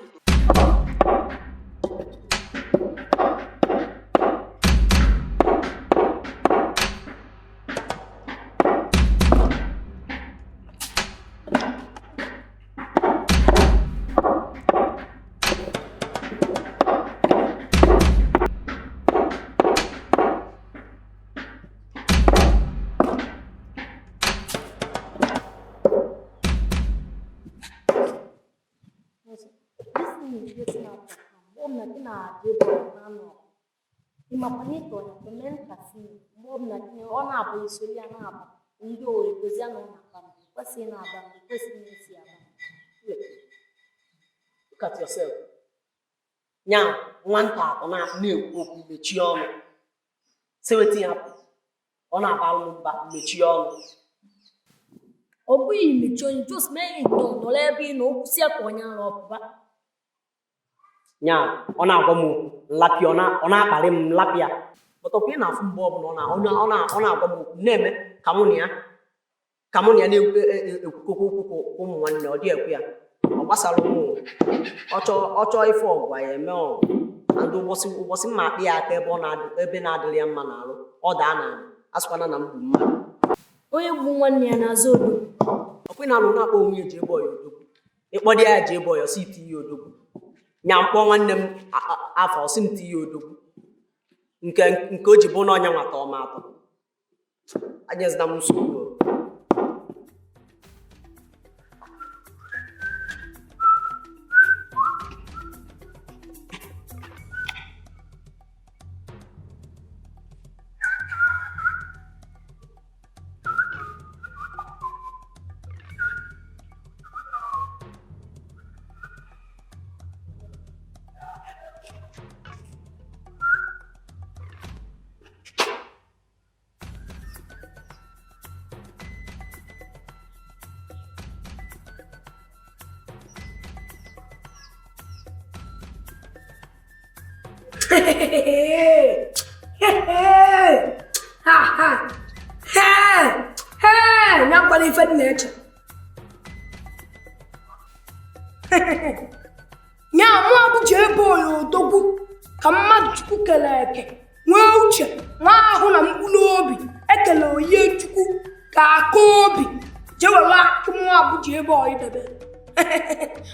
Ọ na-abụ isoli ya na-aba ndị owegozi ya na ọ na-aba mba kwesịghị na-aba mba kwesịghị na-esi aba. Look at yourself. Nya nwata atọ na-ekwu okwu mechie ọnụ. Sị wetin happen. Ọ na-abalụ m mba, mechie ọnụ. Ọ bụghị mechie onye, just mee ignore, nọrọ ebe ị nọ, okwusi ya ka onye ara ọpụba. Nya ọ na-agwa m okwu nlapịa, ọ na-akparị m nlapịa. But ọkwa ị na-afụ mgbe ọbụla ọ na-agwa m okwu na-eme ka mụ na ya na-ekwukọkwa okwu ka ụmụ nwanne, ọ dị ekwe ya. Ọ gbasara ụmụ ọ chọọ ife ọgwa ya eme ọgụ. And ụbọchị mma akpị ya aka ebe ọ na-adị ebe na-adịrị ya mma n'alụ, ọ daa n'ala, asịkwana na m bụ mmadụ. Onye gbu nwanne ya n'azụ odo. Ọkwa ị na-alụ na-akpọ onwe ya jee bọyị odogwu. Ịkpọdị ya jee bọyị, ọsị iti ya odogwu. Nya mkpọ nwanne m afọ ọsị m ti ya odogwu. Nke nke o ji bụ na ọnya nwata ọma atọ. Anyezina m nsogbu o. Ha ha hey hey, nya gwara ife m na-eche. Nya mụ bụ ji ebe oyi odogwu ka mmadụ Chukwu kere eke nwee uche nwa ahụ na mkpụrụ obi ekele oyi Chukwu ka aka obi jee were akụ mụọ bụ ji ebe oyi debe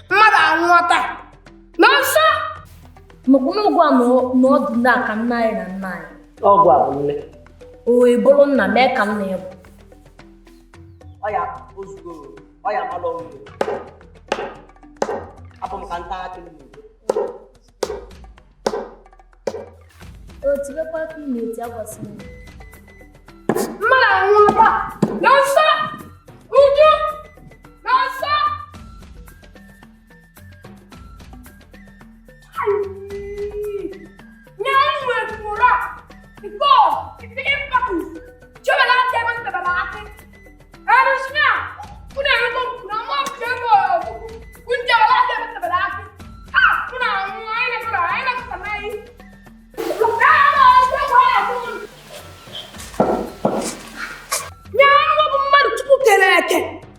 mmadụ anwụọ taa na nsọ. Maka na ọgwụ a na ọdụ na aka nna anyị na nna anyị. Ọgwụ a bụ nne. O wee bụrụ nna mee ka nna ya bụ. Ọ ya ozugbo ọ ya amalụ ọnwụ ya. Afọ m ka nta akị m n'udo. O tiwekwa aka ị na-eti agwasị m. Mmadụ anwụọ taa na nsọ. Uju na nsọ.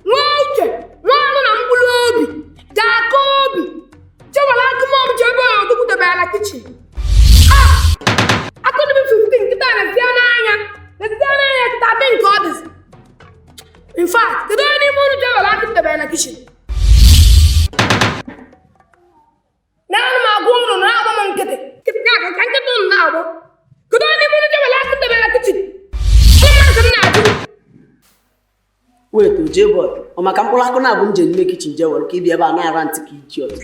Nwee uche nwee anụ na mkpụrụ obi ga-aka obi jewere akụmọbụ ji ebe onye odogwu debere na kichin. Akụnụbi 15 nkịta na-ezie n'anya na-ezie n'anya kịta dị nke ọ dịzi. In fact, kedu onye n'ime unu jewere akụ debere na kichin? Na-anụ m agwa unu na-agba m nkịtị nkịtị ka nkịtị unu na-agbọ. Kedu onye n'ime unu jewere akụ debere na kichin? Ụlọ mmadụ ka m na-ajụ. Wait, o jee bọị, ọ maka mkpụrụ akụ na-abụ m je n'ime kichin jee were ka ị bịa ebe a na-ara ntị ka iji ọtụ.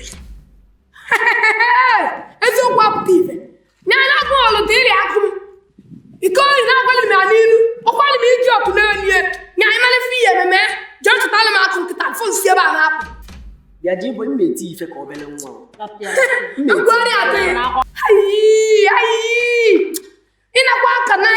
Eziokwu apụta ife. Nya na agụ ọlụ dị iri akụ m. Ike oyi na-agwalị m ya n'ilu, ọkwalị m iji ọtụ n'elu ya. Nya ịmara ife ihe ememe, jee chụtara m akụ nkịta fụ nsi ebe a na-apụ. Bịa jee bọị, m na-eti ife ka obele nwa. Ngwari adịghị. Ayi, ayi. Ịnakwa aka na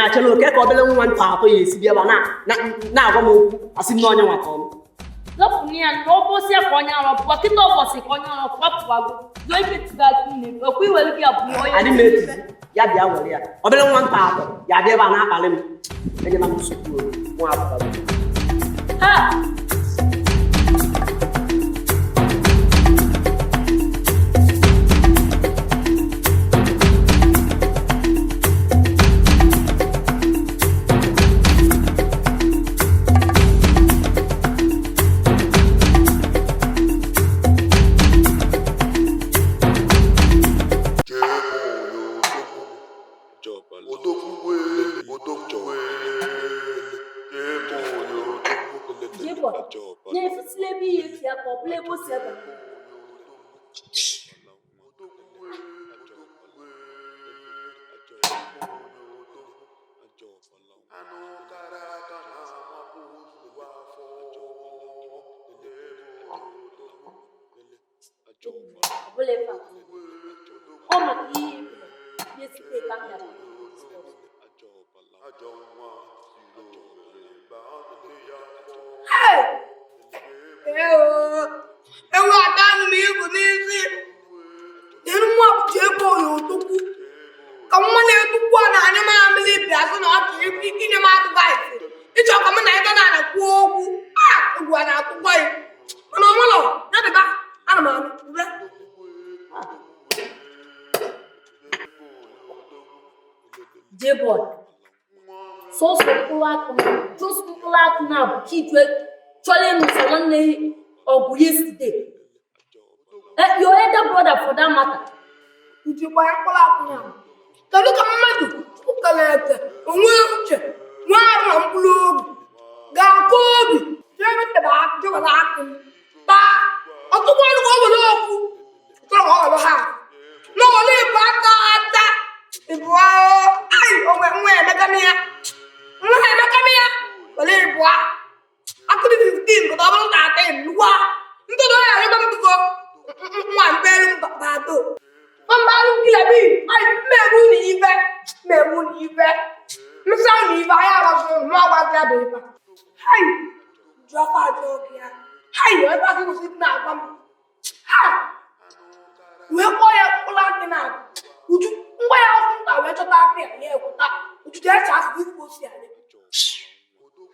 Nya-achọla oke ka obele nwa nta atọ ya esi bịa na-agwa m okwu, asị m na onye nwa tọọ m. Lọpụ ya na ụbọchị ya ka onye ara pụọ kịta, ụbọchị ka onye ara pụọ pụwago zuo ike tiga nne okwu iwere gị abụọ onye. Adị m etuzi ya bịa were ya. Obere nwa nta atọ ya bịa ebe a na-akpali m, enyela m nsogbu o, nwa apụtago. Ha. Jeboy, na-efusila ebe ihe eti ya ka ọ bụla ebe o si ebe. Ọ bụla ife a. Ọ maka ihe ebule ya esite ka m bịara. Hey! Ewu adanụ m ibu n'isi. Nyere nwa bụ Jeboy odogwu. Ka nwa na-etukwu a na-anya mamịrị bịa sị na ọ chọrọ inye m advice. Ịchọ ka m na ebe na-ana kwuo okwu. A egwu a na-atụkwa ya. Mana ọ nwụlọ, ya dịba, ana m anụ ube. Jeboy, sọsọ mkpụrụ akụ, just mkpụrụ akụ na-abụ ka ijue chọrọ ịnụsọ nwanne gị ọgụ yesterday. Your elder brother for that matter. Uju gbaa mkpụrụ akwụ na kedu ka mmadụ Chukwu kere eke onwe uche nwee arụ na mkpụrụ obi ga-akọ obi jee ebe tebe akụ jee were akụ m taa ọtụtụ ọrụ ka o were okwu tụrụ ka ọ were ha na were ịbụ aka ata ịbụ ai onwe nwa emeka m ya, nwa emeka m ya were ịbụ akụ dị 15 pụta ọ bụrụ 13 ngwa ntụtụ ya arịba m biko nwa mbelu bato mbalu kilabi ai mmegbu na ife mmegbu na ife msa na ife anyị arọsụ nwa gwa bụ ife hai ju afọ ajọ gị ya hai ebe aka kwụsị na-agwa m ha wee kpọọ ya mkpụrụ akị na uju ngwa ya afọ nta wee chọta akị ya ya ekweta uju jee cha asị gị ka o si adị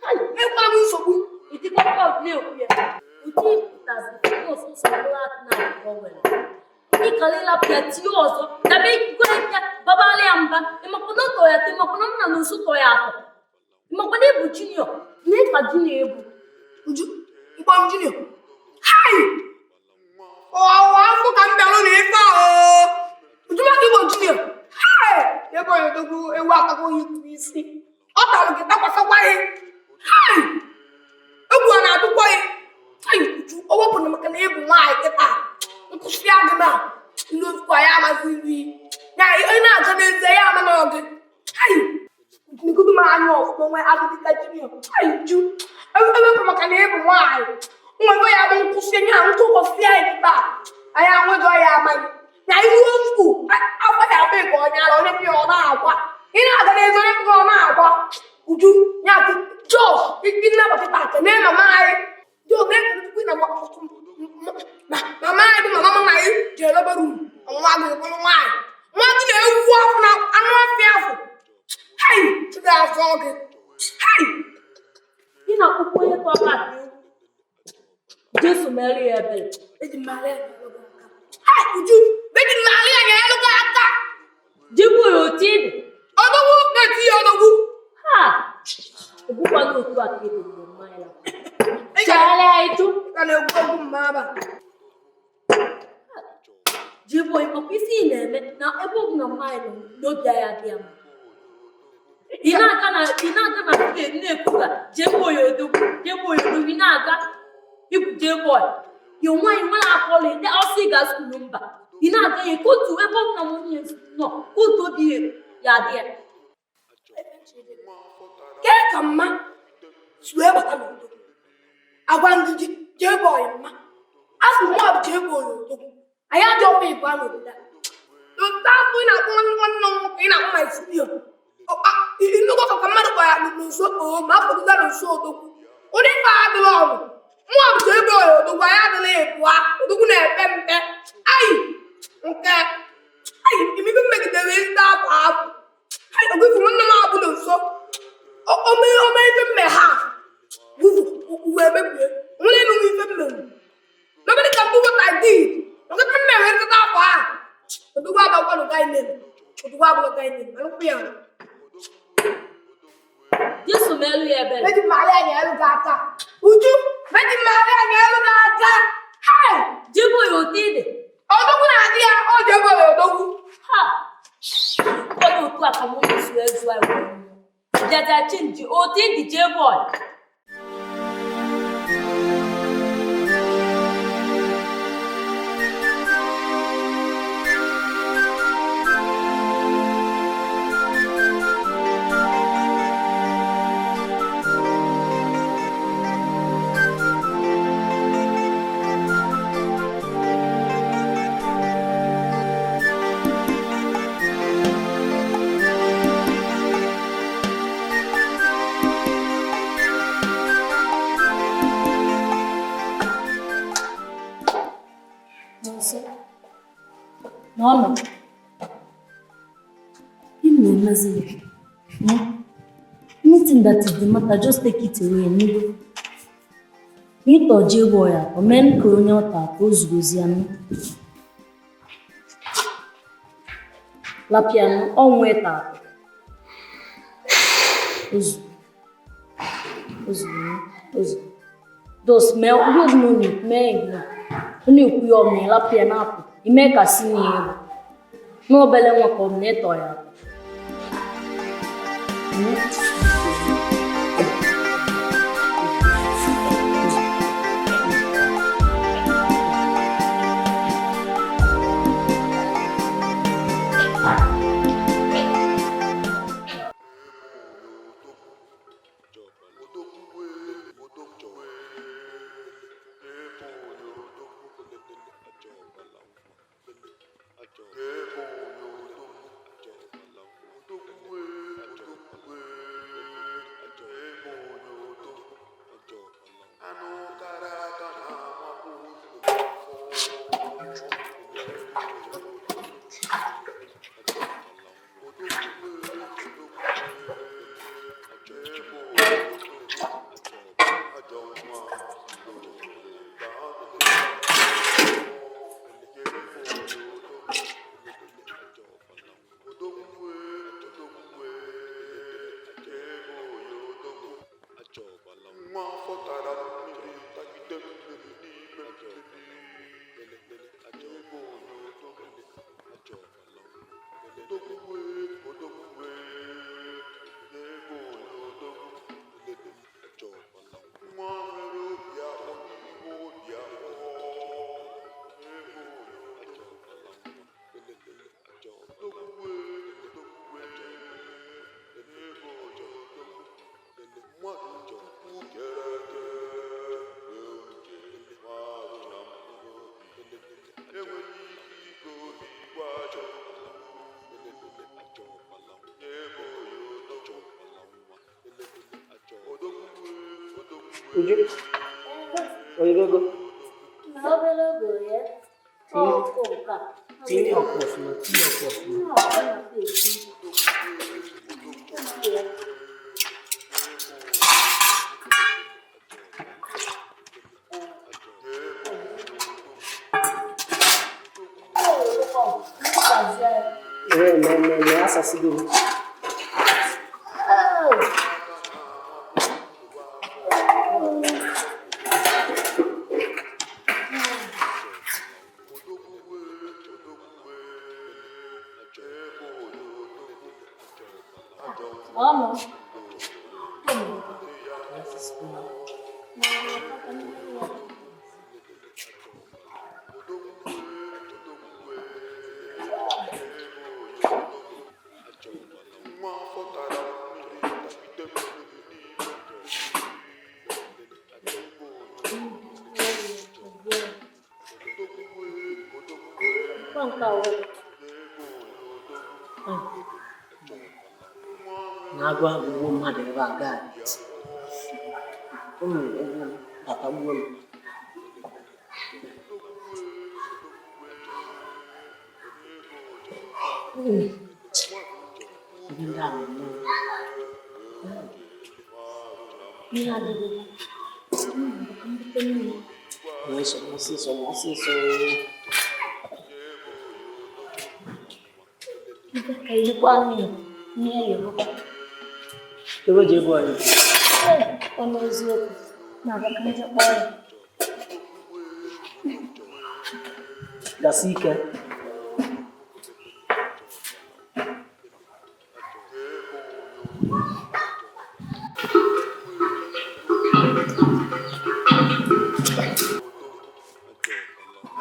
hai ekwela m nsogbu. Itikọkọ na-ekwu ya ụdị pụtazi n'ọsụsọ mkpụrụ akụ na abụọ nwere ịkalịla pịa tinye ọzọ dabe ikwe ya babala ya mba ịmakwa na tọ ya atọ ịmakwa na nna na nso tọ ya atọ ịmakwa na ịbụ junior na ịka junior ebu. Uju mkpọ m junior hai ọwa afọ ka m bịarụ na ife a oo Uju maka igbo junior hai ebe onye dogbu ewu akpakọ ya isi ọ talụ gị takwasakwa ihe hai egwu a na-atụkwa ya hai Uju o wepụrụ maka na ịbụ nwaanyị kịta nkwụsị agụ na ilu okwu ya amazi ilu ya onye na-aga n'ezie ya ama na ọ gị hai negodu m anya ọfụma nwee agụdịka junior hai Uju ewepụ maka na ịbụ nwaanyị nwego ya bụ nkwụsị ya nkụkọsị anyị kịta anyị anwego ya amaghị na ihu ofu afọ ya abụ ka onye ara onye pịa ọ na-agba ị na-aga n'ezi onye pịa ọ na-agba Uju ya jos nnabata kene mama anyị jos na-ekele tupu na mama anyị bụ mama mama anyị ji elebe rum nwa gị bụrụ nwaanyị nwa gị na-ewu afọ na anụ ọfịa afọ hai chụga afọ gị hai. Ị na-akpụkpọ onye tọ aka ewu Jesu mere ya ebere. Eji m ala ya nyere gị aka. Hai Uju eji m ala ya nyere gị aka. Jeboy otu ị dị. Ọdọgwu na-eti ya ọdọgwu. Ha egbukwana otu a ka ị dị mgbe mmanya la chegharịa ịjụ. Ị ka na-egwu egwu mma aba. Jeboy makwa isi ị na-eme na ebe ọ bụla mmanya nọ n'obi anyị adị ya mma. Ị na-aga na ị na-aga na steeti na-ekwuga Jeboy odogwu Jeboy odogwu ị na-aga ikwu Jeboy ya nwaanyị nwa na-akọla ide ọsọ ịga skuulu mba ị na-aga ya kotu ebe ọ bụla nwunye nọ kotu obi ya adị ya. Kee ka mma si wee bata n'odogwu agwa ndị Jeboy mma a sị mma bụ Jeboy odogwu anyị adị ọkwa ịbụ n'obodo a n'otu afọ ị na-akpọ nwanne nwanne m nwoke ị na-akpọ my senior Nnukwu ọka ka mmadụ kpọ ya n'nso oo ma afọdụza n'nso odogwu. Ụdị ife a adịla ọgụ. Mụọ bụ ebe ọya odogwu anyị adịla ịbụa. Odogwu na-epe mpe. Ayi nke ayi imibe mmegidere ezigbo afọ afọ. Ayi ogwufu nwanne m abụ n'nso. Ome ome ife mme ha. Gwufu uwe emebie. Onwere enu ife mmenwu. Nobody can do what I did. Ọkịta mmemme nkịta afọ a. Odogwu abakwa guy name. Odogwu abụrụ guy name. Alụkwụ ya. Jesu meelu ya ebere. Meji mmaali anyị elu gị aka. Uju, meji mmaali anyị elu gị aka. Hai! Jeboy otu ị dị. Odogwu na-adị ya, ọ dị ebe odogwu. Ha! Onye otu a ka mụ na-esu ezu anyị wee nwụọ. Bịaja chinji otu ị dị Jeboy. Nonso. N'ọnụ. Gịnị na-emezi ya? Hmm? Anything that is the matter, just take it away, nnugo. N'ịtọ Jeboy a, o mee ka onye ọ ta ka o zugozi ya nụ. Lapịa nụ, ọnwụ ịta atọ. Ozu. Ozugbo, ozugbo. Dos, mee ihe ọbụla ọ na-ekwu, mee ignore. Ọ na-ekwu ya ọbụla, ịlapụ ya na-apụ. Ime ka si na ya egwu. N'obele nwa ka ọ bụ na ịtọ ya atọ. Hmm? Nwa afọ tara mmiri tagide mmiri n'ime mmiri. Ebe onye odogwu, odogwu odogwu, ebe onye odogwu. Nwa nwere obi akpọ n'ime obi akpọ. Ebe onye odogwu, odogwu odogwu, ebe onye odogwu. Mmadụ Chukwu kere eke nwee uche nwa arụ na mkpụrụ obi enweghị ike ike obi gwa ajọ ebe onye odogwu, odogwu odogwu. Uju, oyirego. Obere oge ya. Ọkụ nke a. Tinye ọkụ ọfụma, tinye ọkụ ọfụma. Ọ na-esi. Ee, mee mee mee asasigo m. Ọnụ. Nwa afọ tara mmiri tagide mmiri n'ime mmiri. Ebe onye odogwu, odogwu Nke a wee. ebe onye odogwu. Nwa Na agụ agụgbuo mmadụ ebe a gaa. Ụmụ egwu m batagbuo m. Ihe ndị a na-eme. Mmiri adịghị. Ka m bute mmiri. Ọsịsọ, ọsịsọ, ọsịsọ. Ka ilikwa mmiri. Mmiri eyerukwa. Ebe ji ebe anyị. Ee, ọnụ eziokwu. Na-abịa ka m jee kpọọ ya. Gasi ike.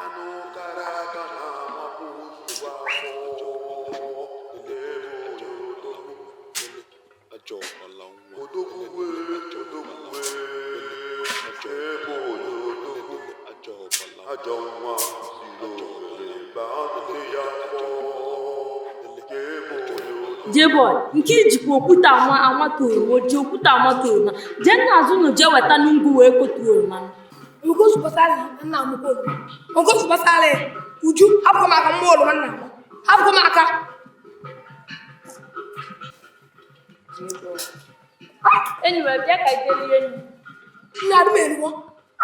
Anụ kara aka na-amapụ ozugbo afọ. Odogwu odogwu ebe onye odogwu ajọ nwa siri owere baa nne ya afọ. Ebe onye odogwu. Jeboy, nke ijikwa okwute ama amata oroma, o ji okwute amata oroma. Jee n'azụ ụlọ jee weta n'ngwu wee kotuo oroma. Ogosu gbasara nna m oroma. Ogosu gbasara Uju, hapụ m aka mmụọ oroma nna m. Hapụ m aka. Enyi m, bịa ka ije lie nri. Nna adị m erukwo.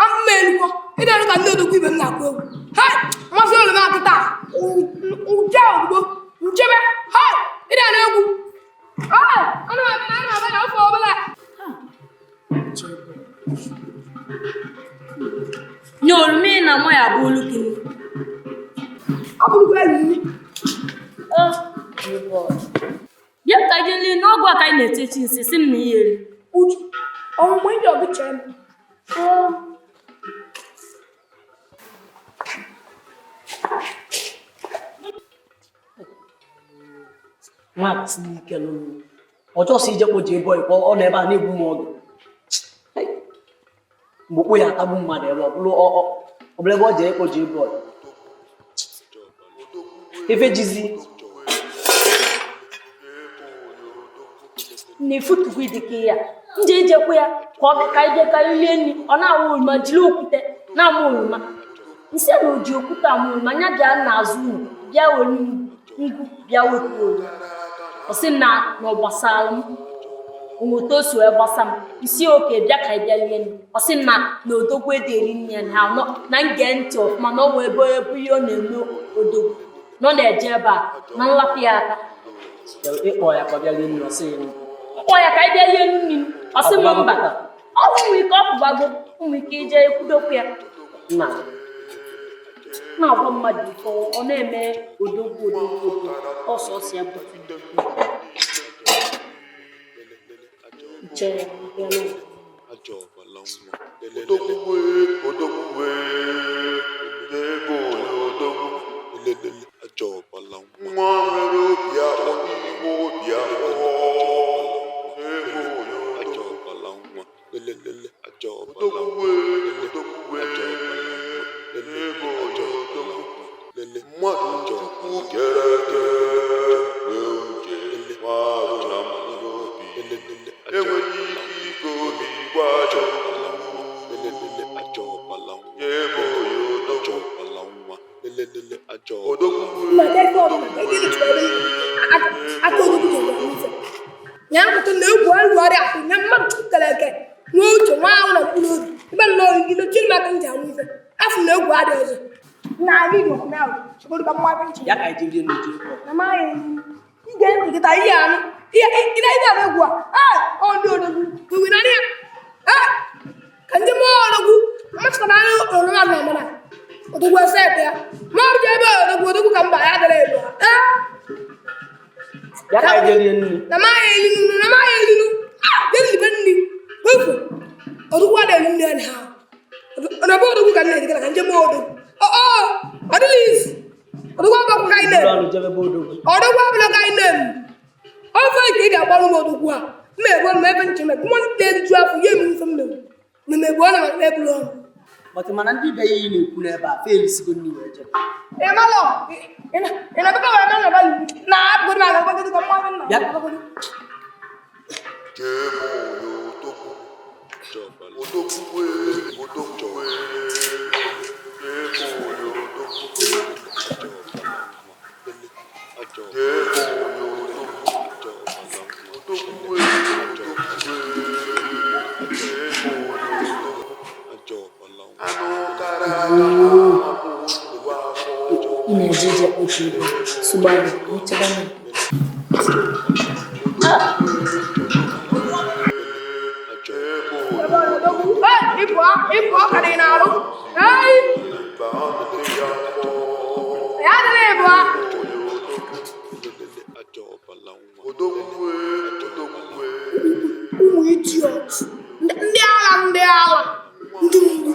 Amụ m erukwo. Ị na-arụ ka ndị odogwu ibe m na-akụ egwu. Hai! Mmasị oroma akịta. Uje ozugbo. Nchebe. Hai! Ị na-anụ egwu. Hai! Ana m abịa na ana m abịa na afọ ọbụla. Nye oroma ị na-ama ya bụ olu gị. Ọ bụrụkwa enyi m. Bịa ka ije lie n'ọgwụ a ka anyị na-echechi nsị sị m na ihe eri. Uju, ọnwụnwa ndị ọbụ chere m. Nwa tinye ike n'olu. Ọjọọ si ije kpọ jee bọị kpọ ọ nọ ebe a na-egbu m ọgụ. Hey! Mgbe okpo ya atagbu mmadụ ebe ọ bụrụ ọ bụrụ ebe ọ jee ịkpọ jee bọị. Ife jizi Na-efutukwu dịka ya. Nje ijekwa ya ka ọ bịa ka ije ka anyị lie nri, ọ na-awa oroma jiri okwute na-ama oroma. Nsị na o ji okwute ama oroma, ya bịa n'azụ ụlọ bịa were ngwu bịa wetuo oroma. Ọ sị na na ọ gbasara m. Onweta o si wee gbasa m. Isi oke bịa ka anyị bịa lie nri. Ọ sị na na odogwu ederi nri ya na anọ na nge ntị ọfụma na ọ nwee ebe ebe ihe ọ na-eme odogwu na ọ na-eje ebe a na nlapụ ya aka. Ịkpọ ya ka ọ bịa lie nri, ọ sị ya Mkpọ ya ka anyị bịa lie nri, ọ sị m mba. Ọ bụ nwee ike ọ pụbago, nwee ike ije ekwudokwu ya. Nna Na-agwa mmadụ ife ọ na-eme odogwu odogwu odogwu ọsọ ọsọ ya butu. Nche ya bịa n'ụlọ. Odogwu odogwu ebe onye odogwu nwa nwere obi akpọ n'ime obi akpọ. Ebe onye odogwu odogwu odogwu ebe onye odogwu mmadụ Chukwu kere eke nwee uche nwa arụ na mkpụrụ obi enweghị ike ike obi gwa ajọ ebe onye odogwu odogwu Nna ka ife ọbụla ka ị ga-echukwa aka odogwu ji eme ife. Ya pụta na egwu egwu ọrịa atụ na mmadụ Chukwu kere eke nwee uche nwa ahụ na mkpụrụ obi. Ebe nnọọ gị n'oche m aka m ji anwụ ife. Afọ na egwu adịghị ọzọ. Nna anyị dị ọkụ ahụ. Chukwu ka mma ebe nche. Ya ka anyị jee rie nri jee bọị. Na maghị ige ntị kịta ihe anụ. Ihe ị na anụ egwu a. Ee, ọ ndị odogwu. Wewe na ya. Ee, ka ndị mmụọ odogwu. Mmasịkwa na anụ oroma na amara. Odogwu ese ebe ya. Ma ọ bụ ebe odogwu odogwu ka mba ya dara ebe. Ee. Ya ka anyị jee rie nri. Na maghị elinu na maghị elinu. Ah, jee libe nri. Wefu. Odogwu adịghị elu nri ha. Na ebe odogwu ka nna ejikara ka njem odogwu. Ọ ọ ọ dịghị isi. Odogwu agbakwa ka anyị Buru na-eme. ọnụ jebe ebe odogwu. Odogwu abụla ka anyị na-eme. Ofe nke ị ga-agbalụ m odogwu a. M egbu ọnụ m ebe nche m nwa na-eriju afọ ya eme ife m na-eme. Na m egbu ọnụ ma ebulu ọnụ. But mana ndị be ya ị na-ekwu n'ebe a fa erisigo nri wee jebe. Ị malọ ị na-abịa wee na na na abụgodo m aga gbagodi ka mma nna. Bịa. Ị na-eje ije kpochi ibu sụgbarụ nchebe m. Ee, ịpụ ọka dị n'arụ. Ee, ya adịla ịbụ a. Ụmụ idiot. Ndị agha, ndị agha, ndị mgbu.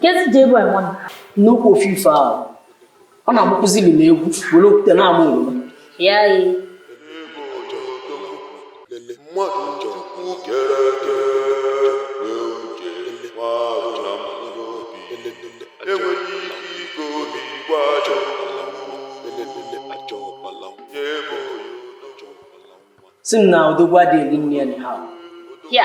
Kezi J-boy nwanne. Nnukwu ofufe ahụ ọ na-agbapụzi na egwu were okwute na-ama oroma. Ya ee. Mmadụ Chukwu kere eke nwee uche nwa arụ na mkpụrụ obi enweghị ike ike obi gwa ajọ. Si m na odogwu adịghị eri nne ya na ha. Ya.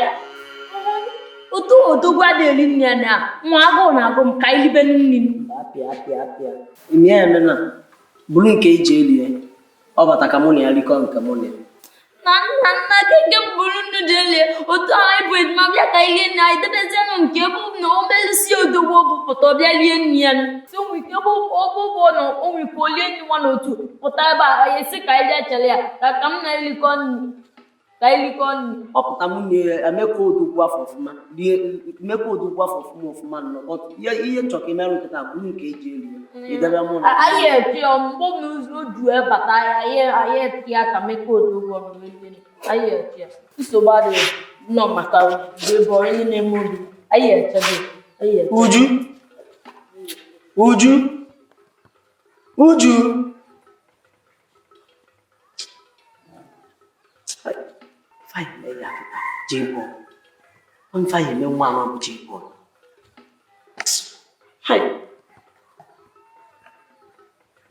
Otu odogwu adịghị eri nne ya na nwa agụụ na-agụ m ka ilibe nri m. Apịa apịa apịa ime ya eme na bụrụ nke eji eli ya ọ bata ka mụ na ya rikọ nke mụ na ya. Na nna nna keke m bụrụ nnu ji elie otu anyị bụ ejima bịa ka ilie nne anyị debezienụ nke ebe na o melisi odogwu pụta ọ bịa lie nne ya. Si onwe ike ebe ọbụbụ na onwe ike olie nne nwa n'otu pụta ebe a anyị esi ka anyị bịa chere ya ka ka m na-elikọ nri ka anyị likọ nri. Ọ pụta mụ na ya emeka odogwu afọ ọfụma rie emeka odogwu afọ ọfụma ọfụma nnọọ ihe nchọ ka imerụ nkịta bụrụ nke eji eli ya idebe mụ na Anyị eche ya mgbe m o ju ebata ya anyị eti ya ka meka odogwu ọrụ elie anyị eche ya nsogbu adịghị nọ maka ebe onye na-eme obi anyị echebe anyị eche. Uju, Uju, Uju. Fine, mee ya kịta J-boy. Mfa ya eme nwa ama bụ J-boy. Hai.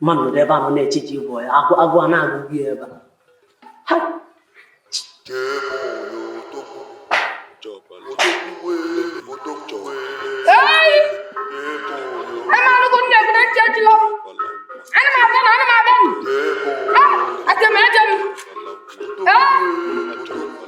Mmadụ nọdụ ebe a nọ na-eche J-boy, agụ agụ a na-agụgụ ya ebe a. Hai. Ee, eme alụgụ nne gị na ntị echila m. Ana m abịa na ana m abịa m. Ah, aje m eje m. Ee.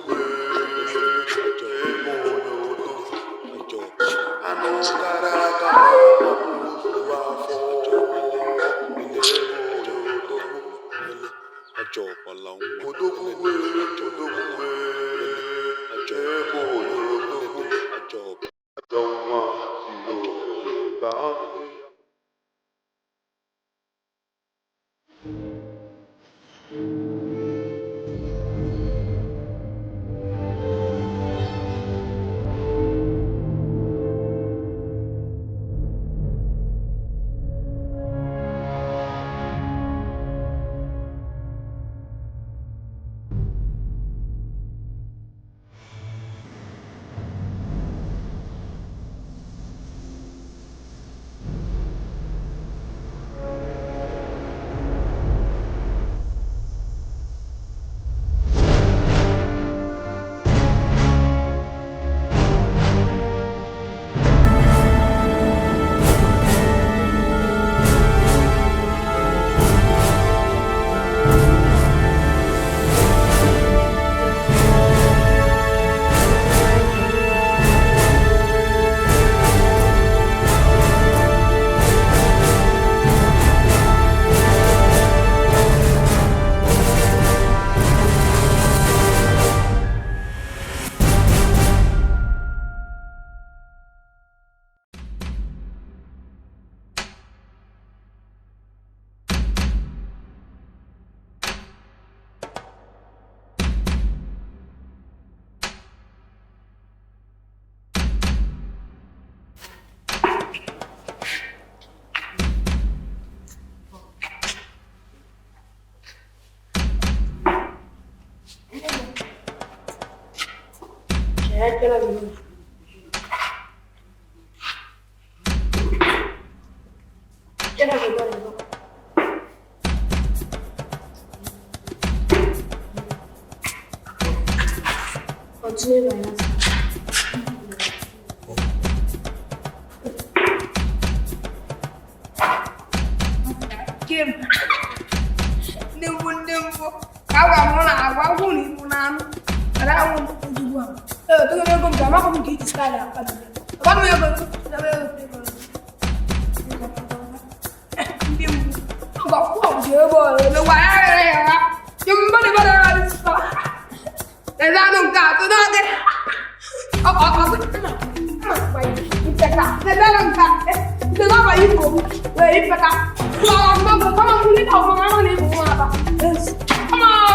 Continue by now. Kim. Ndị mbụ ndị mbụ ka a gwara m na agwa agwụ na ibu na anụ ara anwụ ozugbo a. Ee, dobe m ego m ka amakwa m ka iji staịlụ akpa dị. Agwa m ego m, dobe ego m, ego m. Ndị mbụ agwa kwụọ bụ ebe ọ na-emekwa ya ya ya ya. Kim mbụ dị ya dị sọ. Eze anụ nke atọ n'oge. Ọ ọ ọ mma mma gwa ya ncheta. Eze anụ nke a. Eze n'ọba ifo m wee ifeta. Come on.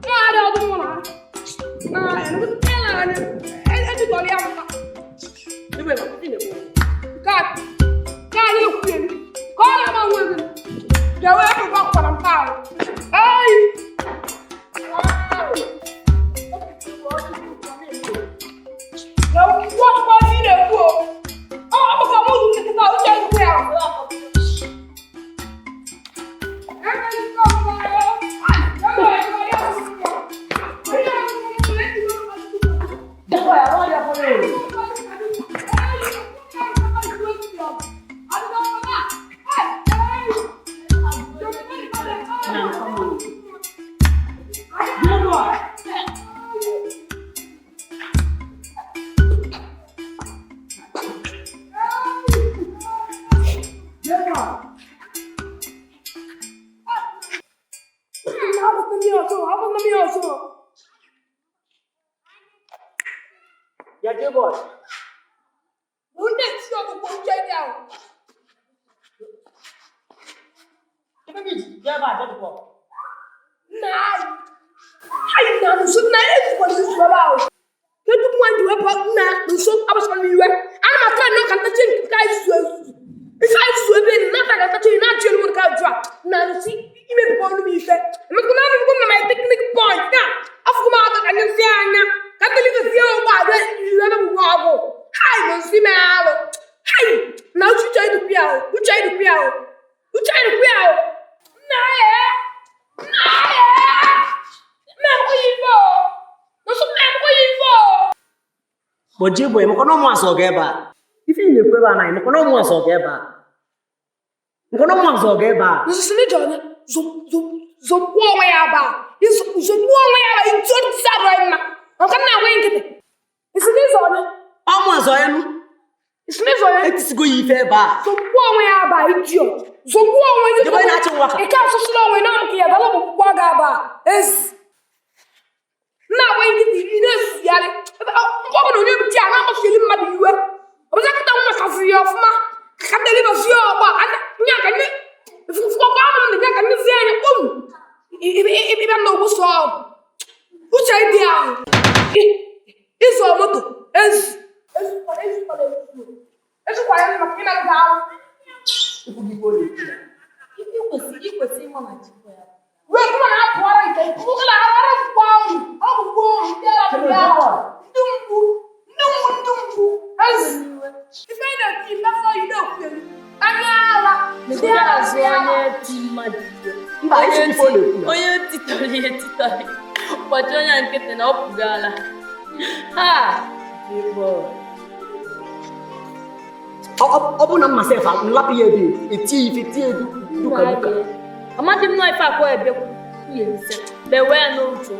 Nwa adị ọdụ mụ na. Na ya na anya ejidọrọ ya mma. Ebe ebe ị na-ekwu. Ka ka anyị ekwu elu. Ka ọ na-ama nwe gị. Bịa wee pụta kwara mpa ahụ. Ei! Na wọ́n pa ní na-ekwu o. Ọ bụ ka mụ nkịta uche ekwu ya. Ya J-boy. Ebe gị ji bịa ebe a jadụkọ. Kedu nwa ji wepụ nna nso abasara n'iwe ana m atụ nnọọ ka ntachi nke anyị zuzu ezuzu ife anyị zuzu ebe enyi na-ata ka ntachi na-achị elu nke ajụ a na nsị imebikọ ọnụ m ife emekwa na afụkọ m na my technique point na afụkọ m aka ka nye nsị anya ka ndị sie ụgbọ aga ebe bụ ọgụ hai na nsị mee alụ hai na uche ịdụkwu ya uche ịdụkwu ya uche ịdụkwu ya nna ya nna ya nna m kwenye ife o nso nna m kwenye ife o. But J-boy, maka na ụmụ asọ ga ebe a. Ife ị na-ekwu ebe a na maka na ụmụ asọ ga ebe a. Maka na ụmụ asọ ga ebe a. Nso ní jọ ní zogbuo onwe ya aba zogbuo onwe ya aba itu ntị abụọ mma ọka na agwa nkịtị isi n'ịzọ onye Ọmụ asọ enu. isi n'ịzọ onye Etisigo ya ife ebe a. zogbuo onwe ya aba idiot zogbuo onwe ya. J-boy na-achị nwa ka. Ike asụsụ onwe na nke ya dala ọgbụgbọ ga aba ezi nna agwa nkịtị ị na-esuzigharị ọ bụ na onye bụ di a na-amasịghị mmadụ iwe ọ bụzi akịta nwa kasịrị ya ọfụma ka ndị elebasi ya ọgba nya ka nne fụkọkọ ahụ m na ka nne zi anya kpọm ịbịa na ogbu sọ uche dị ahụ ịzọ moto ezu ezukwara maka ịmerụta ahụ. Ikwesị ịma na J-boy ya. Wee kuma na apụara nke nwoke na ara mkpọ ahụ ọ bụ gboo ndị ara ndị ara ndị mgbu ndị mgbu ndị mgbu ezi ife ị na-eti mmeso yi na-ekwu elu anya ala ndị Nekwa ara azụ ndị ara onye ti mmadụ ihe. Mba, isi ife ọ na-ekwu na. Onye titọrọ ihe titọrọ. Ụbọchị onye nkịtị na ọ pụgala. Ha! J-boy. Ọ bụ na mma sef nlapụ ya ebe etie ife tie duka duka. Amadị m nọ ife akwa ebekwu. Ihe nse. Bewe ya n'otu.